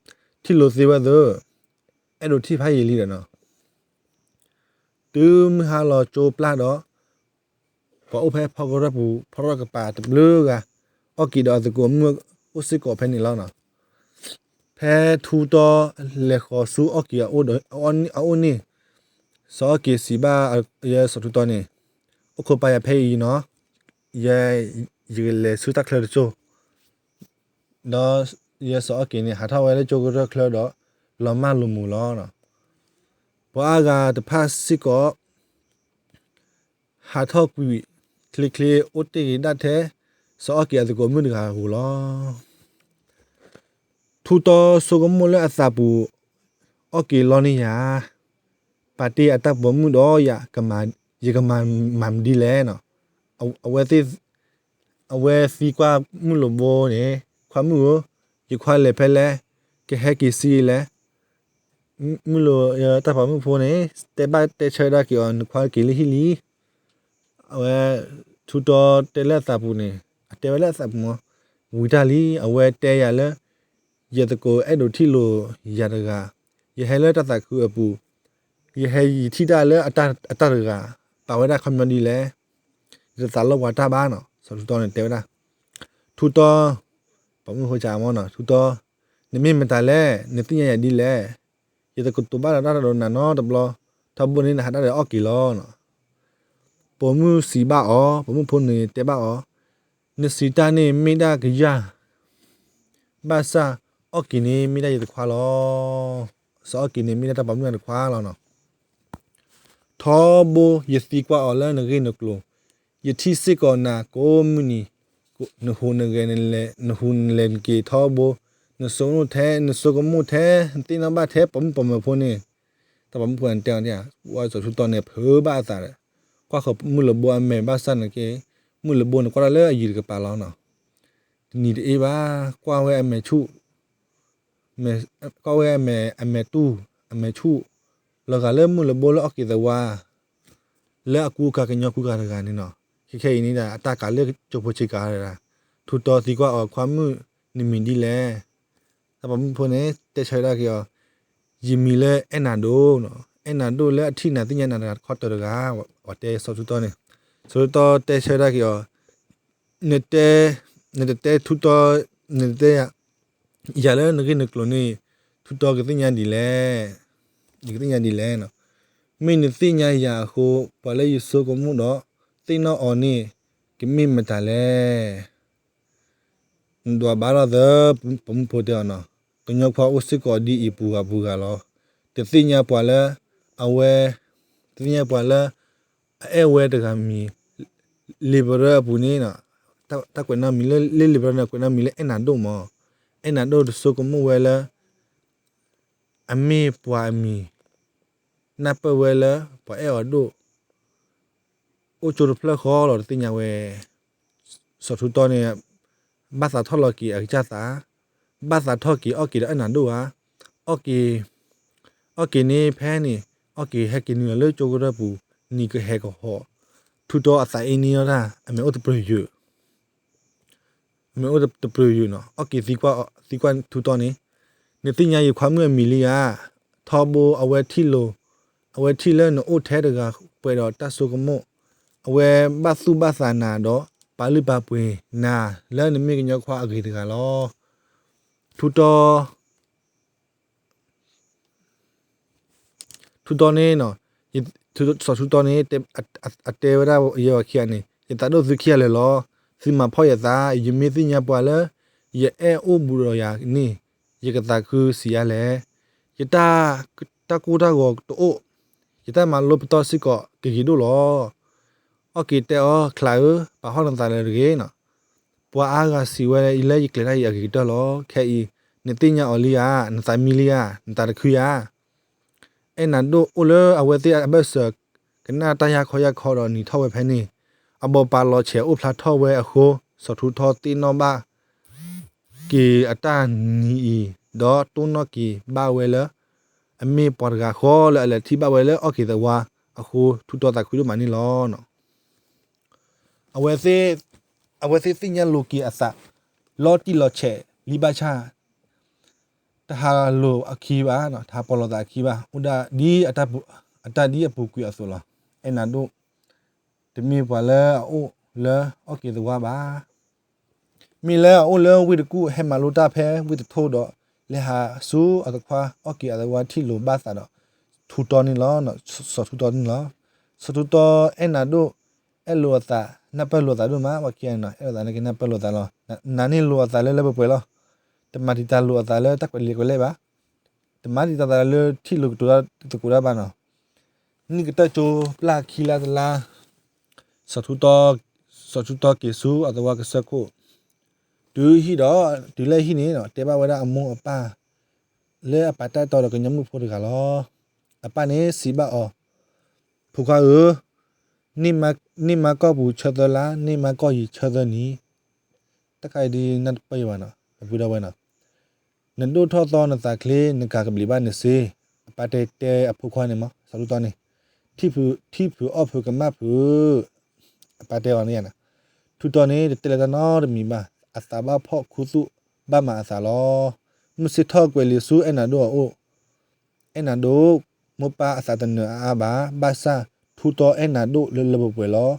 ထံၣ်လိာ်သ့ဝဲသၢ, အဲၣ်ဒိးထံၣ်ဖးယံာ်လံဒီးနီၤ. တုၤမုၢ်ဟါလီၤကၠိပျၢ်ဒီး ပှၤအိၣ်ဖဲဖီကရၢၢ်ပူၤ ဖီကရၢၢ်ကပၤတဘျုးဂၤ အီၣ်က့ၤဒီးအသကိးမုၣ်အိၣ်စ့ၢ်ကီးဖဲန့ၣ်လီၤနီၤ. ဖဲထူတီလဲၤဃီၤဆူအီၣ်က့ၤအအိၣ်န့ၣ်, စီၤအီၣ်က့ၤစံးဘၣ်ယဲစီၤထူတီန့ၣ်, အိၣ်ခိးပာ်ယၤဖဲအံၤနီၤ, ယဲ ယကလဲၤဆူတၢ်ချၢတစိၢ်, ဒီးယဲစီၤအီၣ်က့ၤန့ၣ် ဟးထီၣ်ဝဲလၢကၠိကရၢၢ်ချၢဒီး လီၤမၢ်လိာ်မုာ်လီၤ. ပှၤအါဂၤတဖၣ်စ့ၢ်ကီး ဟးထီၣ်ကွံာ်ချ့ချ့ အိၣ်တ့ၢ်က့ၤဒၣ်ထဲ စီၤအီၣ်က့ၤအသကိးမုၣ်တဂၤအဂီၢ်လီၤ. ထူတီဆိကမိၣ်လၢအသးပူၤ, အီၣ်က့ၤလီန့ၢ်ယၤ, ပာ်တ့ၢ်အတၢ်ပိာ်မုၣ်ဒီးယၤ, ယကမၤမၤမနုၤဒ်လဲၣ်နီၤ. အဝဲသံကွၢ်မုၢ်လိာ်ဘိန့ၣ်, ခွါမုၣ်ဧၢ, ယခွါလဲၤဖဲလဲၣ်, ကဟဲက့ၤဆံးလဲၣ်. မုၢ်လိာ်တၢ်ပိာ်မုၣ်ဖိန့ၣ် တဲဘၣ်တဲဆၢဒၣ်က့ၤအီၤ နခွါက့ၤလၢဟံၣ်လံ. အဝဲ ထူတီတဲလၢအသးပူၤန့ၣ်, အတဲဝဲလၢအသးပူၤမး, ဝံၤတၢ်လံ အဝဲတဲယၤလၢ ယသကိးအဲၣ်ဒိးထံၣ်လိာ်ယၤတဂၤ, ယဟဲလၢတၢ်သးခုအပူၤ, ယဟဲယထံၣ်တၢ်လၢအတၢ်တဂၤ, ပာ်ဝဲဒၣ်ခီပညီဒ်လဲၣ်. ယတသးလီပှၤတၢ်ဘၣ်နီၤ, စီၤထူတီန့ၣ်တဲဝဲဒၣ်. ထူတီ, ပိာ်မုၣ်ဖိစံးမးနီၤ, ထူတီ, နမ့ၢ်မတၤလဲၣ်, နသ့ၣ်ညါယၤဒ်လဲၣ်. ယတကတိၤဘၣ်ဒီးတၢ်ဒီးနၤနီတဘျီ, ထီဘိန့ၣ် နဟးဒၣ်ဒီးအီၣ်က့ၤလီၤ. ပိာ်မုၣ်စံးဘၣ်အီၤ, ပိာ်မုၣ်ဖိန့ၣ်တဲဘၣ်အီၤ, နစံးတၢ်န့ၣ်မ့ၢ်ဒၣ်ကယၢ်, ဘၣ်ဆၣ်အီၣ်က့ၤန့ၣ်မ့ၢ်ဒၣ်ယတခွါလီၤ. စီၤအီၣ်က့ၤန့ၣ်မ့ၢ်ဒၣ်တၢ်ပိာ်မုၣ်အတခွါလီၤနီၤ. ထီဘိယသံကွၢ်အီၤလၢနဂ့ၢ်နကျိၤ, ယထံၣ်စ့ၢ်ကီးနၤကိးမုၢ်နံၤ, နဟူးနဂဲၤ, နဟူးနလဲၤနက့ၤထီဘိ, နဆိကမိၣ်ထဲ, နဆိကမိၣ်ထဲ, နသ့ၣ်နီၣ်ဘၣ်ထဲပိာ်မုၣ်ပိာ်မၢၤဖိန့ၣ်, တၢ်ပိာ်မုၣ်ဖိန့ၣ်တဲအီၤ, ဝဲစီၤထူတီန့ၣ်ဖုးဘၣ်အသးဒီး, ကွၢ်ဃီၤမုၢ်လၢဘိအမဲာ်ဘၣ်ဆၣ်န့ၣ်က့, မုၢ်လၢဘိန့ၣ်ကွၢ်တၢ်လၢအယံၤတကပၤလီၤနီၤ. တနံၤတအ့ၣ်ဘၣ်, ကွၢ်ဝဲအမဲာ်ဆူၣ် ကွၢ်ဝဲအမဲာ်, အမဲာ်တူၢ်, အမဲာ်ဆူၣ်, လီၤဂာ်လၢမုၢ်လၢဘိလၢအီၣ်က့ၤသဝါ, လၢအကူကၤကညီကူကၤတဂၤန့ၣ်နီၤ. ခဲခဲအံၤန့ၣ်ဒီး အတၢ်ကးလၢကၠိဖိဆ့ကၤဒၣ်, ထူတီသံကွၢ်အီၤခွါမုၣ်, နမံၤဒ်လဲၣ်. တၢ်ပိာ်မုၣ်ဖိန့ၣ် တဲဆၢဒၣ်က့ၤအီၤ, ယမံၤလၢအဲၣ်နၤဒိၣ်, အဲၣ်နၤဒိၣ်လၢအထံၣ်နၤသ့ၣ်ညါနၤတဂၤခီတၢၤတဂၤ, ပှၤတဲစီၤထူတီန့ၣ်, စီၤထူတီတဲဆၢဒၣ်က့ၤအီၤ, နတဲ, နတတဲထူတီ, နတတဲယၤလၢနဂ့ၢ်နကျိၤန့ၣ်, ထူတီကသ့ၣ်ညါဒ်လဲၣ်, ယကသ့ၣ်ညါဒ်လဲၣ်. မ့ၢ်နသ့ၣ်ညါယၤအဃိ, ပှၤလၢယဆိကမိၣ်ဒီးသ့ၣ်နီၣ်အီၤန့ၣ် ကမ့ၢ်မတၤလဲၣ်. နဒွးဘၣ်လီၤသၢ, ပိာ်မုၣ်ဖိတဲအီၤနီၤ, ကညီခွါအိၣ်စ့ၢ်ကီးဒ်အံၤပူၤဂၤပူၤဂၤလီၤ. တသ့ၣ်ညါပှၤလၢ, အဝဲ, တသ့ၣ်ညါပှၤလၢ အအဲၣ်ဝဲတဂၤမံၤ, လံာ်ပရၢအပူၤန့ၣ်, တၢ်ကွဲးနီၣ်မံၤလၢလံာ်ပရၢန့ၣ် ကွဲးနီၣ်မံၤလၢအဲၣ်နၤဒိၣ်မး. အဲၣ်နၤဒိၣ်တဆိကမိၣ်ဝဲလၢ အမ့ၢ်ပှၤအမံၤ, နၢ်ပၢၢ်ဝဲလၢပှၤအဲၣ်အီၤဒိၣ်, အိၣ်ကၠိတဖျၢၣ်ဃီလီၤတသ့ၣ်ညါဝဲ. စီၤထူတီန့ၣ် ဘၣ်သးထီၣ်လီၤက့ၤအကစၢ်သး, ဘၣ်သးထီၣ်က့ၤအီၣ်က့ၤဒီးအဲၣ်နၤဒိၣ်ဧါ. အီၣ်က့ၤ, အီၣ်က့ၤန့ၣ်ဖဲန့ၣ်, အီၣ်က့ၤဟဲက့ၤနုာ်လီၤလၢကၠိကရၢၢ်ပူၤ, နံၤကဟဲကဟီၣ်, ထူတီအသးအ့န့ၢ်အီၤတၢ်, အမဲာ်အိၣ်တပျုာ်ယုာ် မ့ၢ်အိၣ်တပျုာ်ယုာ်နီၤ, အီၣ်က့ၤသံကွၢ်ထူတီန့ၣ်, နသ့ၣ်ညါယခွါမုၣ်အမံၤလံဧါ. ထီဘိအဝဲထံၣ်လိာ်, အဝဲထံၣ်လၢနအိၣ်ထဲတဂၤပှဲၤဒီးတၢ်ဆိကမိၣ်, အဝဲဘၣ်သူၣ်ဘၣ်သးနၤဒီး ပာ်လုၢ်ပာ်ပှ့ၤနၤလၢနမ့ၢ်ကညီခွါအဂ့ၤတဂၤလီၤ. ထူတီ ထူတီန့ၣ်, စီၤထူတီန့ၣ် အတဲဝဲဒၣ်ယဲဝဲခံဂၤန့ၣ်, ယသးဒိၣ်သုခံဂၤလၢာ်လီၤ. သုမၤဖှီၣ်ယသး, ယမ့ၢ်သ့ၣ်ညါပှၤလၢ ယအဲၣ်အိၣ်ဘူးဒီးယၤန့ၣ်, ယကသးခုဆံးအါလဲၣ်. ယတၢ်, တၢ်ကိၢ်တၢ်ဂီၤတအိၣ်, ယတၢ်မၤလိပတီၢ်စ့ၢ်ကီးကဂ့ၤဒိၣ်လီၤ. အီၣ်က့ၤတဲအီၤ, ချးဧၢ, ပာ်ဟီၣ်နသးလၢတဂ့ၤနီၤ. ပှၤအါဂၤစံးဝဲလၢယကျဲၤတၢ်အံၤအဂ့ၤကတၢၢ်လီၤ. ခဲအံၤ နသ့ၣ်ညါအီၤလံဧါ, နသးမံလံဧါ, နသးတခုဧါ. အဲၣ်နၤဒိၣ်အိၣ်လၢအဝဲသ့ၣ်အဘၢၣ်စၢၤ ကနၣ်တၢ်ယၢ်ခီယၢ်ခီဒီးနံၤထီၣ်ဝဲဖဲန့ၣ်, အဘီပာ်လီၤဆဲးအိၣ်ဖျါထီၣ်ဝဲအဃိ, စီၤထူတီသ့ၣ်နီၣ်ဘၣ်က့ၤအတၢ်နံၤအံၤ, ဒီးတိၢ်နီၣ်က့ၤဘၣ်ဝဲလၢ အမ့ၢ်ပှၤတဂၤဃီလၢအလဲၤထံၣ်ဘၣ်ဝဲလၢအီၣ်က့ၤသဝါအဃိ, ထူတီသးခုဒိၣ်မးန့ၣ်လီၤ. အဝဲသ့ၣ်, အဝဲသ့ၣ်သ့ၣ်ညါလိၤက့ၤအသး လီၤတံၢ်လီၤဆဲးလံဘၣ်ဆၣ် တဟးလိာ်အခံဘၣ်, တဟးပီၢ်လိာ်သးအခံဘၣ်, အိၣ်ဒၣ်ဒ်အတၢ်ဒ်အပူၤကွံာ်အသိးလီၤ. အဲၣ်နၤဒိၣ် တမ့ၢ်ပှၤလၢအအိၣ်လၢအီၣ်က့ၤသဝါဘၣ်. မ့ၢ်လၢအအိၣ်လၢဝ့ၢ်တကူၣ် ဟဲမၤလိတၢ်ဖဲဝ့ၢ်တထိဒီး လဲၤဟးဆူအကခွါအီၣ်က့ၤအသဝါထံၣ်လိာ်ဘၣ်သးဒီး ထူတီန့ၣ်လီၤ. စီၤထူတီန့ၣ်လီၤ. စီၤထူတီအဲၣ်နၤဒိၣ် အဲၣ်လိာ်အသး နၢ်ပၢၢ်လိာ်အသးဒိၣ်မး, ပှၤခံဂၤန့ၣ်နီၤ အဲၣ်လိာ်သးန့ၣ်က့ၤနၢ်ပၢၢ်လိာ်သးလီၤ. နၤန့ၣ်လိာ်အသးလၢလၢပှဲၤပှဲၤလီၤ. တမၤတံာ်တာ်လိာ်အသးလၢတၢ်ကွဲးလံာ်ကွဲးလဲၢ်ဘၣ်. တမၤတံာ်တာ်သးလၢထံၣ်လိာ်ကတိၤတၢ်သကိးတၢ်ဘၣ်နီၤ. နံၣ်ကတၢၢ်ကၠိပျၢ်ခံလါတလါ, စီၤထူတီ, စီၤထူတီက့ၤဆူအသဝါကစၢၢ်ခိၣ်, တုၤဟံၣ်ဒီး တုၤလၢဟံၣ်န့ၣ်နီၤ တဲဘၣ်ဝဲဒၣ်အမိၢ်အပၢ် လၢအပာ်တၢ်အဲၣ်တီဒီးကညီမုၣ်ဖိတဂၤလီၤ. အပၢ်န့ၣ်စံးဘၣ်အီၤ, ဖိခွါဧၢ, န့ၢ်မါကီၢ်ပူၤဆၢသၢလါ, န့ၢ်မါကီၢ်ယံၤဆၢသၢနံၤ, တၢ်ခါအံၤဒ်နၢ်တပၢၢ်ယၤဘၣ်နီၤ, ပဝံၤဒီးဝဲနီၤ, နဒိၣ်ထီၣ်သီနသးချ့, နကၤကဘျံးဘၣ်နစ့, အပၢ်တဲတဲအဖိခွါန့ၣ်မး, စီၤထူတီန့ၣ်, ထံၣ်ဖုးအီၣ်ဖုးကမၣ်ဖုး, အပၢ်တဲအီၤန့ၣ်, ထူတီန့ၣ် တတဲလၢၤတၢ်နီတမံၤဘၣ်, အသးဘၣ်ဖှီၣ်ခူသူၣ်ဘၣ်မးအသးလီၤ. မုၢ်ဆ့ၣ်ထီၣ်ကွဲၤလံာ်ဆူအဲၣ်နၤဒိၣ်အအိၣ်, အဲၣ်နၤဒိၣ်, မိၢ်ပၢ်အသးတနၢၤအါအါဘၣ်, ဘၣ်ဆၣ်ထူတီအဲၣ်နၤဒိၣ်လၢလၢပှဲၤပှဲၤလီၤ.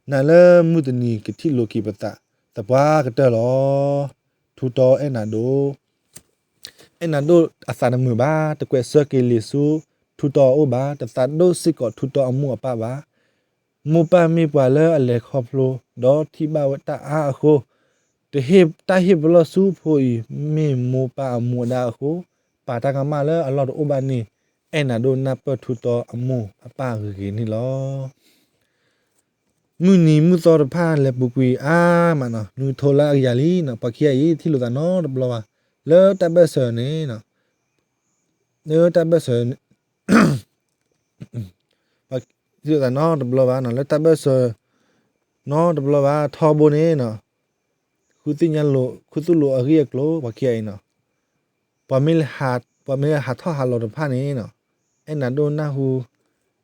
နၤလၢမုၢ်တနံၤကထံၣ်လိာ်က့ၤပသးသပှၢ်ကတၢၢ်လီၤ. ထူတီအဲၣ်နၤဒိၣ် အဲၣ်နၤဒိၣ်အသးတမုာ်ဘၣ်, တကွဲးဆၢက့ၤလံာ်ဆူထူတီအအိၣ်ဘၣ်, တသးဒိၣ်စ့ၢ်ကီးထူတီအမိၢ်အပၢ်ဘၣ်. မိၢ်ပၢ်မ့ၢ်ပှၤလၢအလဲၤခီဖျိ, ဒီးထံၣ်ဘၣ်ဝဲတၢ်အါအဃိ, တဟ့ၣ်တၢ်ဟ့ၣ်ပလီၢ်ဆူဖိအံၤ, မ့ၢ်မိၢ်ပၢ်အမူအဒါအဃိ, ပာ်တၢ်ကမၣ်လၢအလီၢ်တအိၣ်ဘၣ်န့ၣ်, အဲၣ်နၤဒိၣ်နၢ်ပၢၢ်ထူတီအမိၢ်အပၢ်ဂ့ၤဂ့ၤန့ၣ်လီၤ. မုၢ်နံၤမုၢ်သီတဖၣ်လဲၤပူၤကွံာ်အါမးနီၤ, နုၤကထိလၢအကယၤလံနီၤ, ပှၤခံဂၤအံၤ ထံၣ်လိာ်သးနီတဘျီဘၣ်, လၢတၢ်ဘၢၣ်စၢၤန့ၣ်, လၢတၢ်ဘၢၣ်စၢၤ ထံၣ်လိာ်သးနီတဘျီဘၣ်နီၤ, လၢတၢ်ဘၢၣ်စၢၤနီတဘျီဘၣ်, ထီဘိန့ၣ်နီၤ, ဃုသ့ၣ်ညါလိာ် ဃုသူၣ်လိာ်အဂ့ၢ်အကျိၤ ပှၤခံဂၤအံၤနီၤ, ပှၤမ့ၢ်, ပှၤမ့ၢ်ဟးထီၣ်ဟးလီၤတဖၣ်န့ၣ်နီၤ, အဲၣ်နၤဒိၣ်နၢ်ဟူ,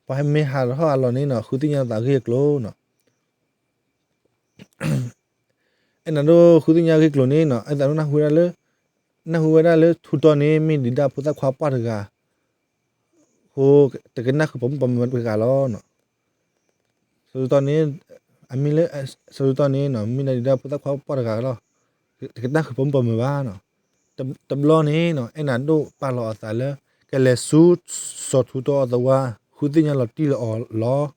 ပှၤမ့ၢ်ဟးထီၣ်ဟးလီၤန့ၣ်နီၤ ဃုသ့ၣ်ညါသးအဂ့ၢ်အကျိၤနီၤ အဲၣ်နၤဒိၣ်ဃုသ့ၣ်ညါအဂ့ၢ်အကျိၤန့ၣ်နီၤ, အဲၣ်နၤဒိၣ်နၢ်ဟူဝဲဒၣ်လၢ, နၢ်ဟူဝဲဒၣ်လၢထူတီန့ၣ် မ့ၢ်ဒံးဒၣ်ဖိသၣ်ခွါပှၢ်တဂၤ, အဃိ, တကနၣ်ဃုာ်ပိာ်မုၣ်ပိာ်မၢၤတဂၤလီၤ. စီၤထူတီန့ၣ်, အမ့ၢ်လၢ, စီၤထူတီန့ၣ်နီၤ မ့ၢ်ဒၣ်ဒံးဒၣ်ဖိသၣ်ခွါပှၢ်တဂၤလီၤ. တကနၣ်ဃုာ်ပိာ်မုၣ်ပိာ်မၢၤဘၣ်နီၤ. တဘျီန့ၣ်နီၤ အဲၣ်နၤဒိၣ်ပာ်လီၤအသးလၢ ကလဲၤဆူစီၤထူတီအသဝီ, ဃုသ့ၣ်ညါလီၤတံၢ်လီၤအီၤလီၤ.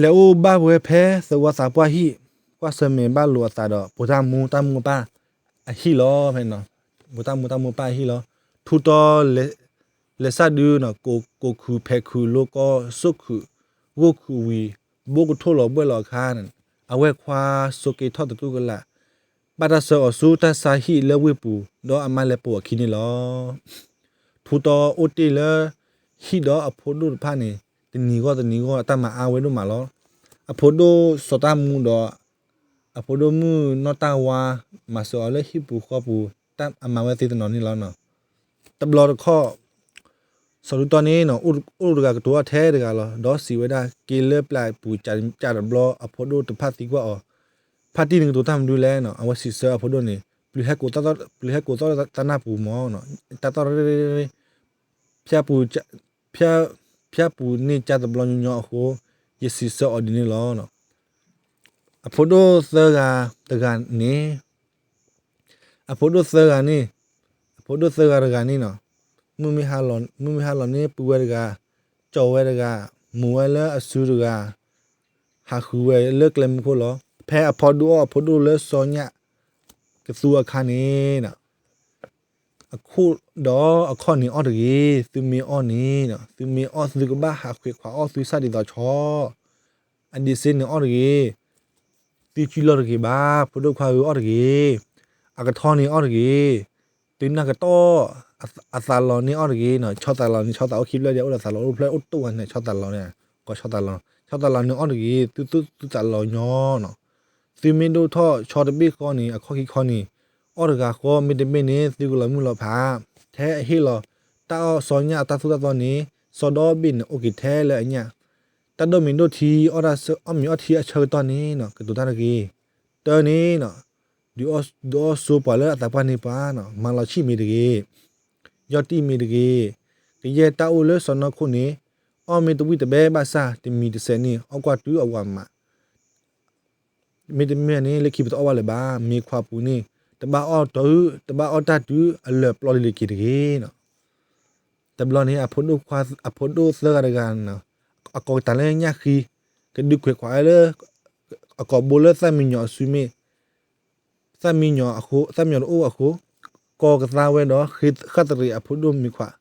လဲၤအိၣ်ဘၣ်ဝဲဖဲသဝီသးပှၢ်ဟံၣ်, ကွၢ်ဆၢၣ်မဲာ်ဘၣ်လိာ်အသးဒီး ပိာ်တၢ်မူတၢ်မိၢ်ပၢ်အဟံၣ်လီၤ. ဖဲ, ပိာ်တၢ်မူတၢ်မိၢ်ပၢ်အဟံၣ်လီၤ. ထူတီလဲၤ, လဲၤစၢ်ဒုနီၤ, ကိးခုးဖဲးခုးလိကီၢ်, စိၣ်ခုး, ဂိၢ်ခုးဝံၤ, ဘိကထိၣ်လီၤဘှဲၣ်လီၤအခါန့ၣ်, အဝဲၢ်ခွါစိးက့ထီၣ်သတူၢ်ကလာ်, ဘၣ်တၢ်ဆှၢအီၤဆူတၢ်ဆါဟံၣ်လၢဝ့ၢ်ပူၤ, ဒီးအမါလဲၤပိာ်အခံန့ၣ်လီၤ. ထူတီအိၣ်တ့ၢ်လၢဟံၣ်ဒီးအဖိဒိၣ်တဖၣ်န့ၣ်, တနံၤဂီၢ်တနံၤဂီၢ် အတၢ်မၤအါဝဲဒိၣ်မးလီၤ. အဖိဒိၣ်စီၤတၢ်မူဒီး အဖိဒိၣ်မုၣ်နီၢ်တၢ်ဝါ မၤစၢၤအီၤလၢဟံၣ်ပူၤဃီပူၤ, တၢ်အမၤဝဲသ့တနီၤန့ၣ်လီၤ. တဘျီတခီၣ် စီၤထူတီန့ၣ်နီၤ အိၣ်တဂၤကတိၤအီၤထဲတဂၤလီၤ. ဒီးစံးဝဲဒၣ်, က့ၤလၢပျၢၤပူၤကးတဘျီ အဖိဒိၣ်တဖၣ်သံကွၢ်အီၤ, ဖါတံၢ်နကတိၤတၢ်မနုၤလဲၣ်နီၤ. အဝဲစံးဆၢအဖိဒိၣ်န့ၣ်, ပျုၤဟဲကိးသီၣ်သးနၢ်ပူၤမၢ်, တၢ်သီၣ်, ဖၠၣ်ပူၤန့ၢ်ကးတဘျီညီညီအဃိ, ယစံးဆၢအီၤဒ်န့ၣ်လီၤ. အဖိဒိၣ်သၢဂၤတဂၤန့ၣ်, အဖိဒိၣ်သၢဂၤန့ၣ်, အဖိဒိၣ်သၢဂၤတဂၤန့ၣ်နီၤ, မုၢ်မ့ၢ်ဟါလီၤန့ၣ် ပုၢ်ဝဲတဂၤ, ကၠီဝဲတဂၤ, မိၢ်ဝဲလၢအစုတဂၤ, ဟးဃုဝဲလၢကျဲမုၢ်ခိၣ်လီၤ. ဖဲအဖီဒိၣ်အီၣ်အဖိဒိၣ်လၢစီညၣ်ကသူအခါန့ၣ်နီၤ အခိၣ်ဒီးအခီၣ်န့ၣ်အီၣ်တဂ့ၤ, သုမ့ၢ်အီၣ်န့ၣ်, သုမ့ၢ်အီၣ်သုကဘၣ်ဟးဃ့ခွးအီၣ်သုဆၣ်ဒ်သိးဆီ, အဒံးစ့န့ၣ်အီၣ်တဂ့ၤ, သုစုလီၢ်တဂ့ၤဘၣ်, ဖိဒိၣ်ခွါဧၢအီၣ်တဂ့ၤ, အကထီန့ၣ်အီၣ်တဂ့ၤ, သုနၢ်ကတီၢ်, အသးလီၤန့ၣ်အီၣ်တဂ့ၤ, ဆီသးလီၤန့ၣ် ဆီသးအိၣ်ခံဖျၢၣ်ဒ် အိၣ်ဒီးသးလီၤအိၣ်တဖျၢၣ်အိၣ်တအိၣ်ဝဲန့ၣ် ဆီသးလီၤန့ၣ်, ကီးဆီသးလီၤ, ဆီသးလီၤန့ၣ်အီၣ်တဂ့ၤ, သုသူၣ်သုသးလီၤညီနီၤ, သုမ့ၢ်ဒိၣ်ထီၣ်ဆီတဘ့ၣ်ဃီန့ၣ် အခီၣ်ခံခီန့ၣ်, အီၣ်တဂၤဃီ မ့တမ့ၢ်န့ၣ် သုကလီၤမုၢ်လီၤဖး, ထဲအဟ့ၣ်လီၤတၢ်အီၣ်စီညၣ်အတၢ်သိၣ်တၢ်သီန့ၣ်, စီဒီဘ့ၣ်န့ၣ်အိၣ်က့ၤထဲလၢအညၣ်, တၢ်ဒိၣ်မ့ၢ်ဒိၣ်ထံ, အီၣ်မ့ၤအီၣ်ထံအဆၢကတီၢ်န့ၣ် ကတိၤတၢ်တဂ့ၤ, တၢန့ၣ် ဒုးအီၣ်စိပှၤလၢအသးပှၢ်န့ၢ်ပှၤ, မၤလီၤဆံၣ်မ့ၤတဂ့ၤ, ယီၢ်တံၢ်မ့ၤတဂ့ၤ, ကယဲၢ်တၢ်အိၣ်လၢစီၢ်နီၤခိၣ်န့ၣ်, အီၣ်မ့ၢ်တဝံၣ်တဘဲဘၣ်ဆၣ် တမံၤတစဲးန့ၣ် အီၣ်ကွၢ်တုၤအဝၤမး, မ့တမ့ၢ်န့ၣ် လၢခံပသအီၣ်ဘၣ်လၢၤဘၣ်, မ့ၤခွးပူၤန့ၣ် တဘၣ်အီၣ်တုၤ, တဘၣ်အီၣ်တၢ်တုၤအလၢာ်ပျီလံၤလံၤက့ၤတဂ့ၤနီၤ. တဘျီန့ၣ် အဖိဒိၣ်သၢဂၤတဂၤ, အကိးကတၢၢ်လၢညၣ်ဃံ, ကဒုးကွဲးခွးလၢ အကိာ်ဘိလၢသၣ်မံညီၤအစုမ့ၣ်, သၣ်မံညီၤအဃိ, သၣ်မံညီၤတအိၣ်အဃိ, ကိးကသါဝဲဒီး ဃ့ဃၣ်သရံးအဖိဒိၣ်မ့ၤခွး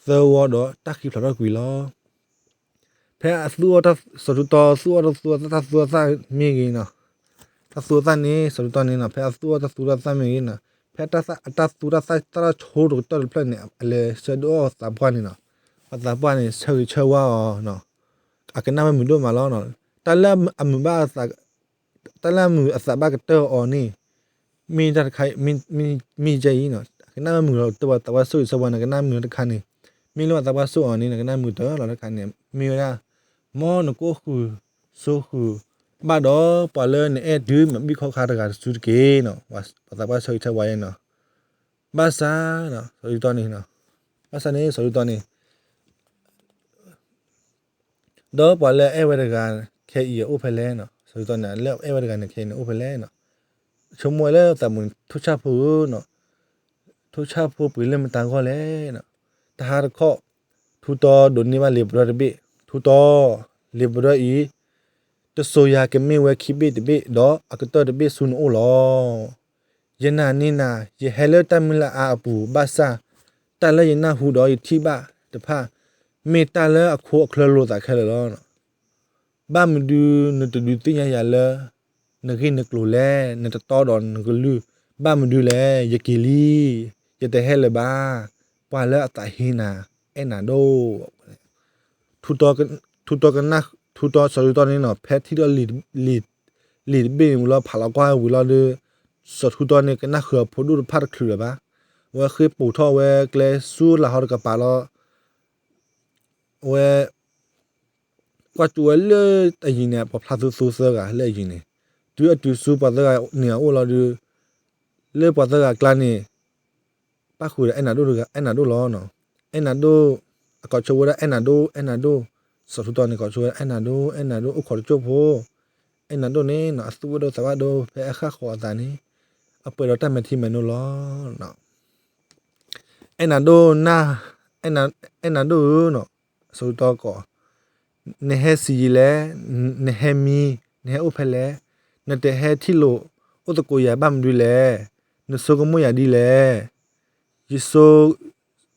သၢဝီဒီး တၢ်ဃံဖျိးထီၣ်ကွံာ်လီၤ. ဖဲအသူၣ်အီၣ်တၢ်, စီၤထူတီသူၣ်အီၣ်တၢ်သူတၢ်သၣ်မ့ၢ်ဂ့ၤနီၤ, တၢ်သူတၢ်သၣ်န့ၣ် စီၤထူတီန့ၣ်နီၤ, ဖဲအသူၣ်အီၣ်တၢ်သူတၢ်သၣ်မ့ၢ်ဂ့ၤနီၤ, ဖဲအတၢ်သူတၢ်သၣ်တၢ်ဆိကတၢၢ်တဖျၢၣ်န့ၣ် အလဲၤဆၢဒိၣ်အီၣ်သးပှၢ်န့ၣ်နီၤ, အသးပှၢ်န့ၣ် ဆၢဂ့ၤဆၢဝါအီၤ, အကနၣ်ဝဲမုာ်ဒိၣ်မးလီၤ. တၢ်လၢအမုာ်ဘၣ်အသး တၢ်လၢအမုာ်အသးဘၣ်ကတၢၢ်အီၤန့ၣ်, မ့ၢ်တၢ်တခါ, မ့ၢ်ယဲအံၤ, ကနၣ်မုာ်လီၤတၢ်ပှၤသးပှၢ်ဆိၣ်ဂ့ၤဆၢဝါန့ၣ် ကနၣ်မုာ်လီၤတခါန့ၣ်, မ့ၢ်လၢပှၤသးပှၢ်ဆိၣ်အီၤန့ၣ် ကနၣ်မုာ်တၢ်လီၤတခါန့ၣ် မ့ၢ်ဝဲဒၣ်, မ်နကိၢ်ဃုာ်, ဆိဃုာ်, ဘၣ်ဒီးပှၤလၢနအဲၣ်ဒုးမၤဘံၣ်ခီၣ်ခါတဂၤတစုတက့ၢ်နီၤ, ပှၤသးပှၢ်ဆိၣ်ဂ့ၤဆၢဝါယဲနီၤ, ဘၣ်ဆၣ်, စီၤထူတီန့ၣ်, ဘၣ်ဆၣ်န့ၣ် စီၤထူတီန့ၣ် ဒီးပှၤလၢအအဲၣ်ဝဲတဂၤခဲအံၤအအိၣ်ဖဲလဲၣ်နီၤ, စီၤထူတီန့ၣ် လၢအအဲၣ်ဝဲတဂၤန့ၣ်ခဲအံၤန့ၣ်အိၣ်ဖဲလဲၣ်နီၤ, ဆိကမိၣ်ဝဲလၢသးမုာ် ထိၣ်ဆၣ်ဖိဧၢနီၤ, ထိၣ်ဆၣ်ဖိပှ့ၤလၢမတၤဂီၢ်လဲၣ်နီၤ, တဟါတခီၣ်, ထူတီဒိးန့ၢ်ဘၣ်လံာ်ပဒွဲၣ်တဘ့ၣ်, ထူတီ, လံာ်ပဒွဲၣ်အံၤ တစိၤယၤကမ့ၢ်ဝဲခံဘ့ၣ်တဘ့ၣ် ဒီးအကတၢၢ်တဘ့ၣ်ဆူနအိၣ်လီၤ. ယနာ်န့ၢ်နၤ, ယဟဲလၢတၢ်မုၢ်လၢ်အါအပူၤ, ဘၣ်ဆၣ်, တၢ်လၢယနၢ်ဟူဒီးယထံၣ်ဘၣ်တဖၣ်, မ့ၢ်တၢ်လၢအခိအချၢလိာ်သးခဲလၢာ်လီၤ. ဘၣ်မနုၤနတဒုးသ့ၣ်ညါယၤလၢ နဂ့ၢ်နကျိၤလဲၣ်, နတတီဒီးနကလုၢ်, ဘၣ်မနုၤလဲၣ်, ယက့ၤလံ, ယတဟဲလၢၤဘၣ်, ပှၤလၢအသးဟ့နၤ, အဲၣ်နၤဒိၣ် ထူတီက, ထူတီကနၣ်, ထူတီစီၤထူတီန့ၣ်နီၤ ဖဲထံၣ်ဒီးလံာ်, လံာ်တဘ့ၣ်န့ၣ်ဝံၤလီၤ ဖးလီၤကွၢ်ဝံၤလီၤဒီး, စီၤထူတီန့ၣ် ကနၣ်ဃုာ်အဖိဒိၣ်တဖၣ်တချုးလၢၤဘၣ်. အဝဲဃ့ပိာ်ထီၣ်ဝဲကျဲဆူလၤဟီတကပၤလီၤ. အဝဲ ကွၢ်ကၠိဝဲလၢအယံၤန့ၣ် ပှၤဖျါသူသူသၢဂၤလၢအယံၤန့ၣ်, တုၤအတုၤဆူပှၤသၢဂၤန့ၣ်အအိၣ်လီၤဒီး, လၢပှၤသၢဂၤအကျါန့ၣ် ပၣ်ဃုာ်ဒီးအဲၣ်နၤဒိၣ်တဂၤ, အဲၣ်နၤဒိၣ်လီၤ. အဲၣ်နၤဒိၣ်, အကိးဆိဝဲဒၣ်အဲၣ်နၤဒိၣ်, အဲၣ်နၤဒိၣ်, စီၤထူတီန့ၣ် ကိးဆိဝဲဒၣ်အဲၣ်နၤဒိၣ်, အဲၣ်နၤဒိၣ် အိၣ်ခိးတစိၢ်ဖိ, အဲၣ်နၤဒိၣ်န့ၣ်နီၤ အသူၣ်ဝဲဒိၣ်သးဝဲဒိၣ် ဖဲအဃၣ်ဃီၤအသးန့ၣ်, အပှဲၤဒီးတၢ်မဲာ်ထံမဲာ်နိလီၤ. အဲၣ်နၤဒိၣ်နၤ, အဲၣ်နၤဒိၣ်ဧၢနီၤ, စီၤထူတီကိး, နဟဲဆံးယံာ်လဲၣ်, နဟဲမံ, နဟဲအိၣ်ဖဲလဲၣ်, နတဟဲထံၣ်လိာ်အိၣ်သကိးယၤဘၣ်မနုၤလဲၣ်, နဆိကမိၣ်ယၤဒ်လဲၣ်. ယဆိ,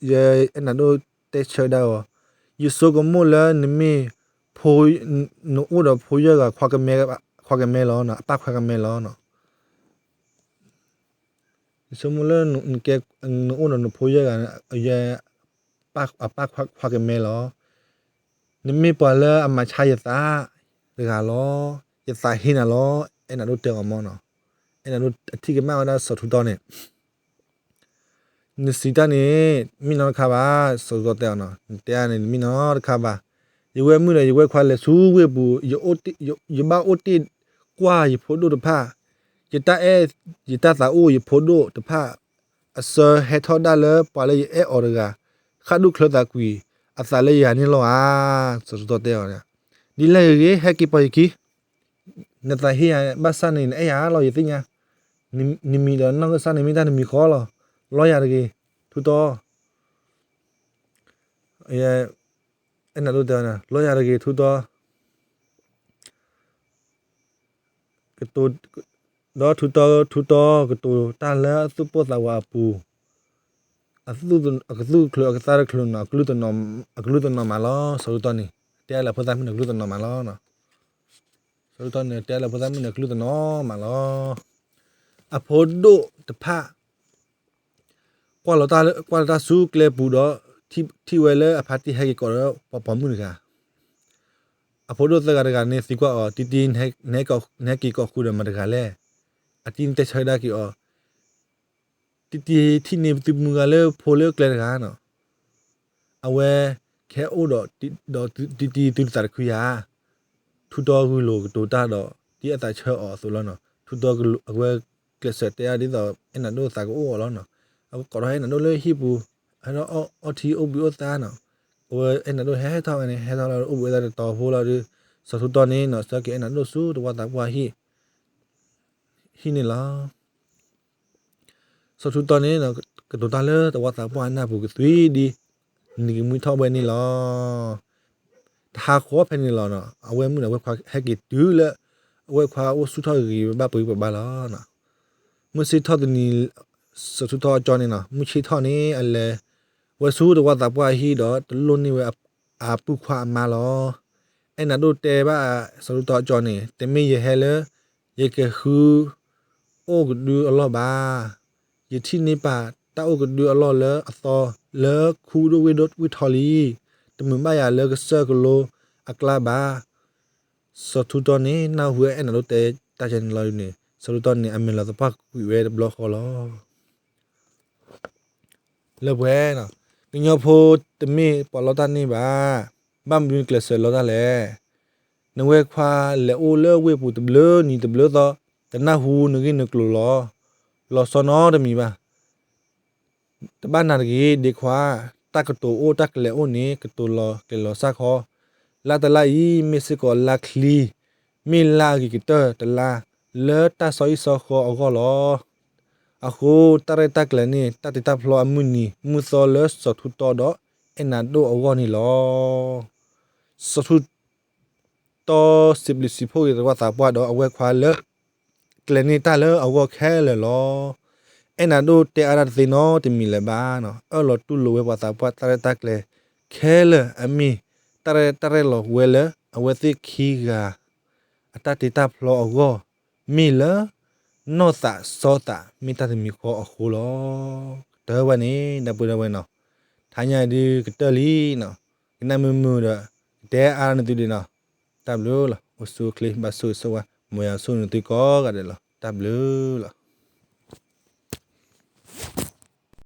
ယအဲၣ်နၤဒိၣ်တဲဆၢဒၣ်အီၤ, ယဆိကမိၣ်လၢနမ့ၢ်ဖိ, နအိၣ်ဒီးဖိယဲၢ်ဂၤခွါကမဲ, ခွါကမဲလီၤ, အပၢ်ခွါကမဲလီၤ. ယဆိကမိၣ်လၢ နအိၣ်ဒီးနဖိယဲၢ်ဂၤ, ယဲ, အပၢ်ခွါကမဲလီၤ. နမ့ၢ်ပှၤလၢအမၤဆါယသးတဂၤလီၤ. ယသးဟ့နၤလီၤ, အဲၣ်နၤဒိၣ်တဲအီၤမ့ၢ်နီၤ. အဲၣ်နၤဒိၣ်အထံၣ်ကမၣ်ဝဲဒၣ်စီၤထူတီန့ၣ် နစံးတၢ်န့ၣ် မ့ၢ်နီတခါဘၣ်, စီၤထူတီတဲအီၤနီၤ, နတဲအန့ၣ် မ့ၢ်နီတခါဘၣ်. ယဝဲၢ်မုၣ်ဒီးယဝဲၢ်ခွါလဲၤဆူဝ့ၢ်ပူၤ, ယဘၣ်အိၣ်တ့ၢ်ကွၢ်ယဖိဒိၣ်တဖၣ်, ယတၢ်အဲၣ်, ယတၢ်သးအိၣ်ယဖိဒိၣ်တဖၣ်, အစၢဟဲထီၣ်ဒၣ်လၢပှၤလၢယအဲၣ်အီၤတဂၤ, ဃၣ်ဒိၣ်ချၢသးကွံာ်အသးလၢယၤန့ၣ်လီၤဧါ, စီၤထူတီတဲအီၤ. ဒ်လဲၣ်ဂ့ၤဂ့ၤ ဟဲက့ၤပိာ်ယခံ နသးဟ့ယၤဘၣ်ဆၣ်န့ၣ် နအဲၣ်ယၤလီၤ ယသ့ၣ်ညါ, နမံၤဒီးနီၢ်ကစၢ်န့ၣ် မ့ၢ်တၢ်နမံၤဃီလီၤ, လီၤယၤတဂ့ၤ, ထူတီ, အဲၣ်နၤဒိၣ်တဲ, လီၤယၤတဂ့ၤ ထူတီ, ဒီးထူတီ, ထူတီကတိၤတၢ်လၢအသူၣ်ပိၢ်သးဝးအပူၤ, အကသူၣ်တချုးအကသါတချုးနီၤ အကလုၢ်တနီၤမးလီၤ. စီၤထူတီန့ၣ် တဲလၢဖိသၣ်မုၣ်န့ၣ် အကလုၢ်တနီၤမးလီၤ. စီၤထူတီန့ၣ် တဲလၢဖိသၣ်မုၣ်န့ၣ် အကလုၢ်တနီၤမးလီၤ. အဖိဒိၣ်တဖၣ် ကွၢ်လီၤတၢ်ဆူကျဲပူၤဒီး ထံၣ်ဝဲလၢအဖါတံၢ်ဟဲက့ၤကိးဒီးပှၤပိာ်မုၣ်တဂၤ အဖိဒိၣ်သၢဂၤတဂၤန့ၣ် သံကွၢ်အီၤ, တံတံ, နဟဲက့ၤကိးဃုာ်ဒီးမတၤတဂၤလဲၣ်. အတံၤန့ၣ်တဲဆၢကဒါက့ၤအီၤ, တံတံထံၣ်န့ၢ်သုမုၢ်ဂၤလၢဖိလၢကျဲတဂၤနီၤ. အဝဲကဟဲအိၣ်ဒီးတံတံသုတသးတခုယၤ. ထူတီဂုာ်လိာ်ကတိၤတၢ်ဒီး ဒ်အသးဆၢအီၤအသိးလီၤနီၤ. ထူတီအဝဲကျဲးစၢးတဲအါဒ်သိး အဲၣ်နၤဒိၣ်သးကအိၣ်အီၤလီၤနီၤ. အဝဲကိးထီၣ်အဲၣ်နၤဒိၣ်လၢဟံၣ်ပူၤ, ဟဲထီၣ်အီထံအိၣ်ဘှံးအိၣ်သါနီၤ. အဝဲအဲၣ်နၤဒိၣ်ဟဲထီၣ်ဝဲန့ၣ် ဟဲထီၣ်လီၤအိၣ်ဘှံးအိၣ်သါတတီၤဖိလီၤဒီး စီၤထူတီန့ၣ်နီၤ ဆှၢက့ၤအဲၣ်နၤဒိၣ်ဆူတဝီသးပှၢ်ဟံၣ် ဟံၣ်န့ၣ်လီၤ. စီၤထူတီန့ၣ် ကတိၤတၢ်လၢတဝီသးပှၢ်အနၢ်ပူၤကသွံဒံး နံၤကမှံထီၣ်ဝဲန့ၣ်လီၤ. တဟးဃီဖဲန့ၣ်လီၤနီၤ အဝဲမုၣ်ဒီးအဝဲၢ်ခွါဟဲက့ၤတုၤလၢ အဝဲၢ်ခွါအိၣ်ဆူၣ်ထီၣ်ဂ့ၤဂ့ၤဘၣ်ဘၣ်ပှၤဂံၢ်ပှၤဘါလီၤ. မုၢ်ဆ့ၣ်ထီၣ်တနံၤ စီၤထူတီအကၠီန့ၣ်နီၤ မုၢ်ဆ့ၣ်ထီၣ်န့ၣ် အလဲၤဝဲဆူတဝီသးပှၢ်အဟံၣ်ဒီး တလိၣ်န့ၢ်ဝဲအပုၢ်ခွါအမါလီၤ. အဲၣ်နၤဒိၣ်တဲဘၣ်စီၤထူတီအကၠီန့ၣ် တမ့ၢ်ယဟဲလၢ ယကဃု အိၣ်ကဒုအလီၢ်ဘၣ်. ယထံၣ်န့ၢ်ပာ်တၢ်အိၣ်ကဒုအလီၢ်လၢအသီလၢခူဒိၣ်ဝ့ၢ်ထီလံ. တမုာ်ဘၣ်ယၤလၢကစၢၢ်ကလိအကျါဘၣ်. စီၤထူတီန့ၣ် နၢ်ဟူဝဲအဲၣ်နၤဒိၣ်တဲတၢ်ကဲန့ၣ်လီၤဒုန့ၣ် စီၤထူတီန့ၣ် အမဲာ်လီၤသပှၢ်ကွံာ်ဝဲတဘျီဃီလီၤ. လၢပှဲၤ ကညီဖိတမ့ၢ်ပှၤလီတၢ်န့ၢ်ဘၣ်. ဘၣ်မနုၤနကျဲးစၢးလီတၢ်လဲၣ်. နဝဲၢ်ခွါလဲၤအိၣ်လၢဝ့ၢ်ပူၤတဘျုးနံၤတဘျုးသီ တနၢ်ဟူနဂ့ၢ်နကျိၤလီၤ. လီၤဆီနီတမံၤဘၣ်. တဘၣ်နၤတဂ့ၤ ဒ့ခွါ, တၢ်ကတိၤအိၣ်တၢ်ကလဲၤအိၣ်န့ၣ် ကတိၤလီၤကျဲၤလီၤစၢ်ခီ. လါတလါအံၤ မ့ၢ်စ့ၢ်ကီးလါချံ, မ့ၢ်လါအဂ့ၤကတၢၢ်တလါ လၢတၢ်ဆီဟံၣ်ဆီဃီအဂီၢ်လီၤ. အဃိ တၢ်ရဲၣ်တၢ်ကျဲၤန့ၣ် တၢ်တ့တၢ်ဖျီအမုၢ်နံၤမုၢ်သီလၢစီၤထူတီဒီးအဲၣ်နၤဒိၣ်အဂီၢ်န့ၣ်လီၤ. စီၤထူ တီစံးဘျုးစံးဖှိၣ်က့ၤတဝီသးပှၢ်ဒီးအဝဲၢ်ခွါလၢ ကျဲၤန့ၢ်တၢ်လၢအဂီၢ်ခဲလၢာ်လီၤ. အဲၣ်နၤဒိၣ်တဲအါတၢ်တသ့နီတမံၤလၢၤဘၣ်. အၢၣ်လီၤတူၢ်လိာ်ဝဲပှၤသးပှၢ်တၢ်ရဲၣ်တၢ်ကျဲၤခဲလၢာ်အမ့ၢ် တၢ်ရဲၣ်တၢ်ရဲၣ်လီၤဝဲလၢအဝဲသ့ၣ်ခံဂၤ အတၢ်တ့တၢ်ဖျီအဂီၢ် မ့ၢ်လၢ နီၢ်သးစီသးမ့ၢ်တၢ်တမံၤဃီအဃိလီၤ. ကတၢၢ်ဝဲန့ၣ် ဒီပုၢ်ဒီဝဲၢ်နီၤ, ထါညါဒုးကတၢၢ်လံနီၤ, ကနၣ်မုာ်မုာ်ဒီး ကတဲအါနသုဒံးနီၤ, တၢ်ဘျုးလီၤ. အိၣ်ဆူၣ်အိၣ်ချ့ ဘၣ်ဆိၣ်ဂ့ၤဆိၣ်ဝါ မ်ယွၤဆိၣ်ဂ့ၤနသုကိးဂၤဒဲးလီၤ. တၢ်ဘျုးလီၤ.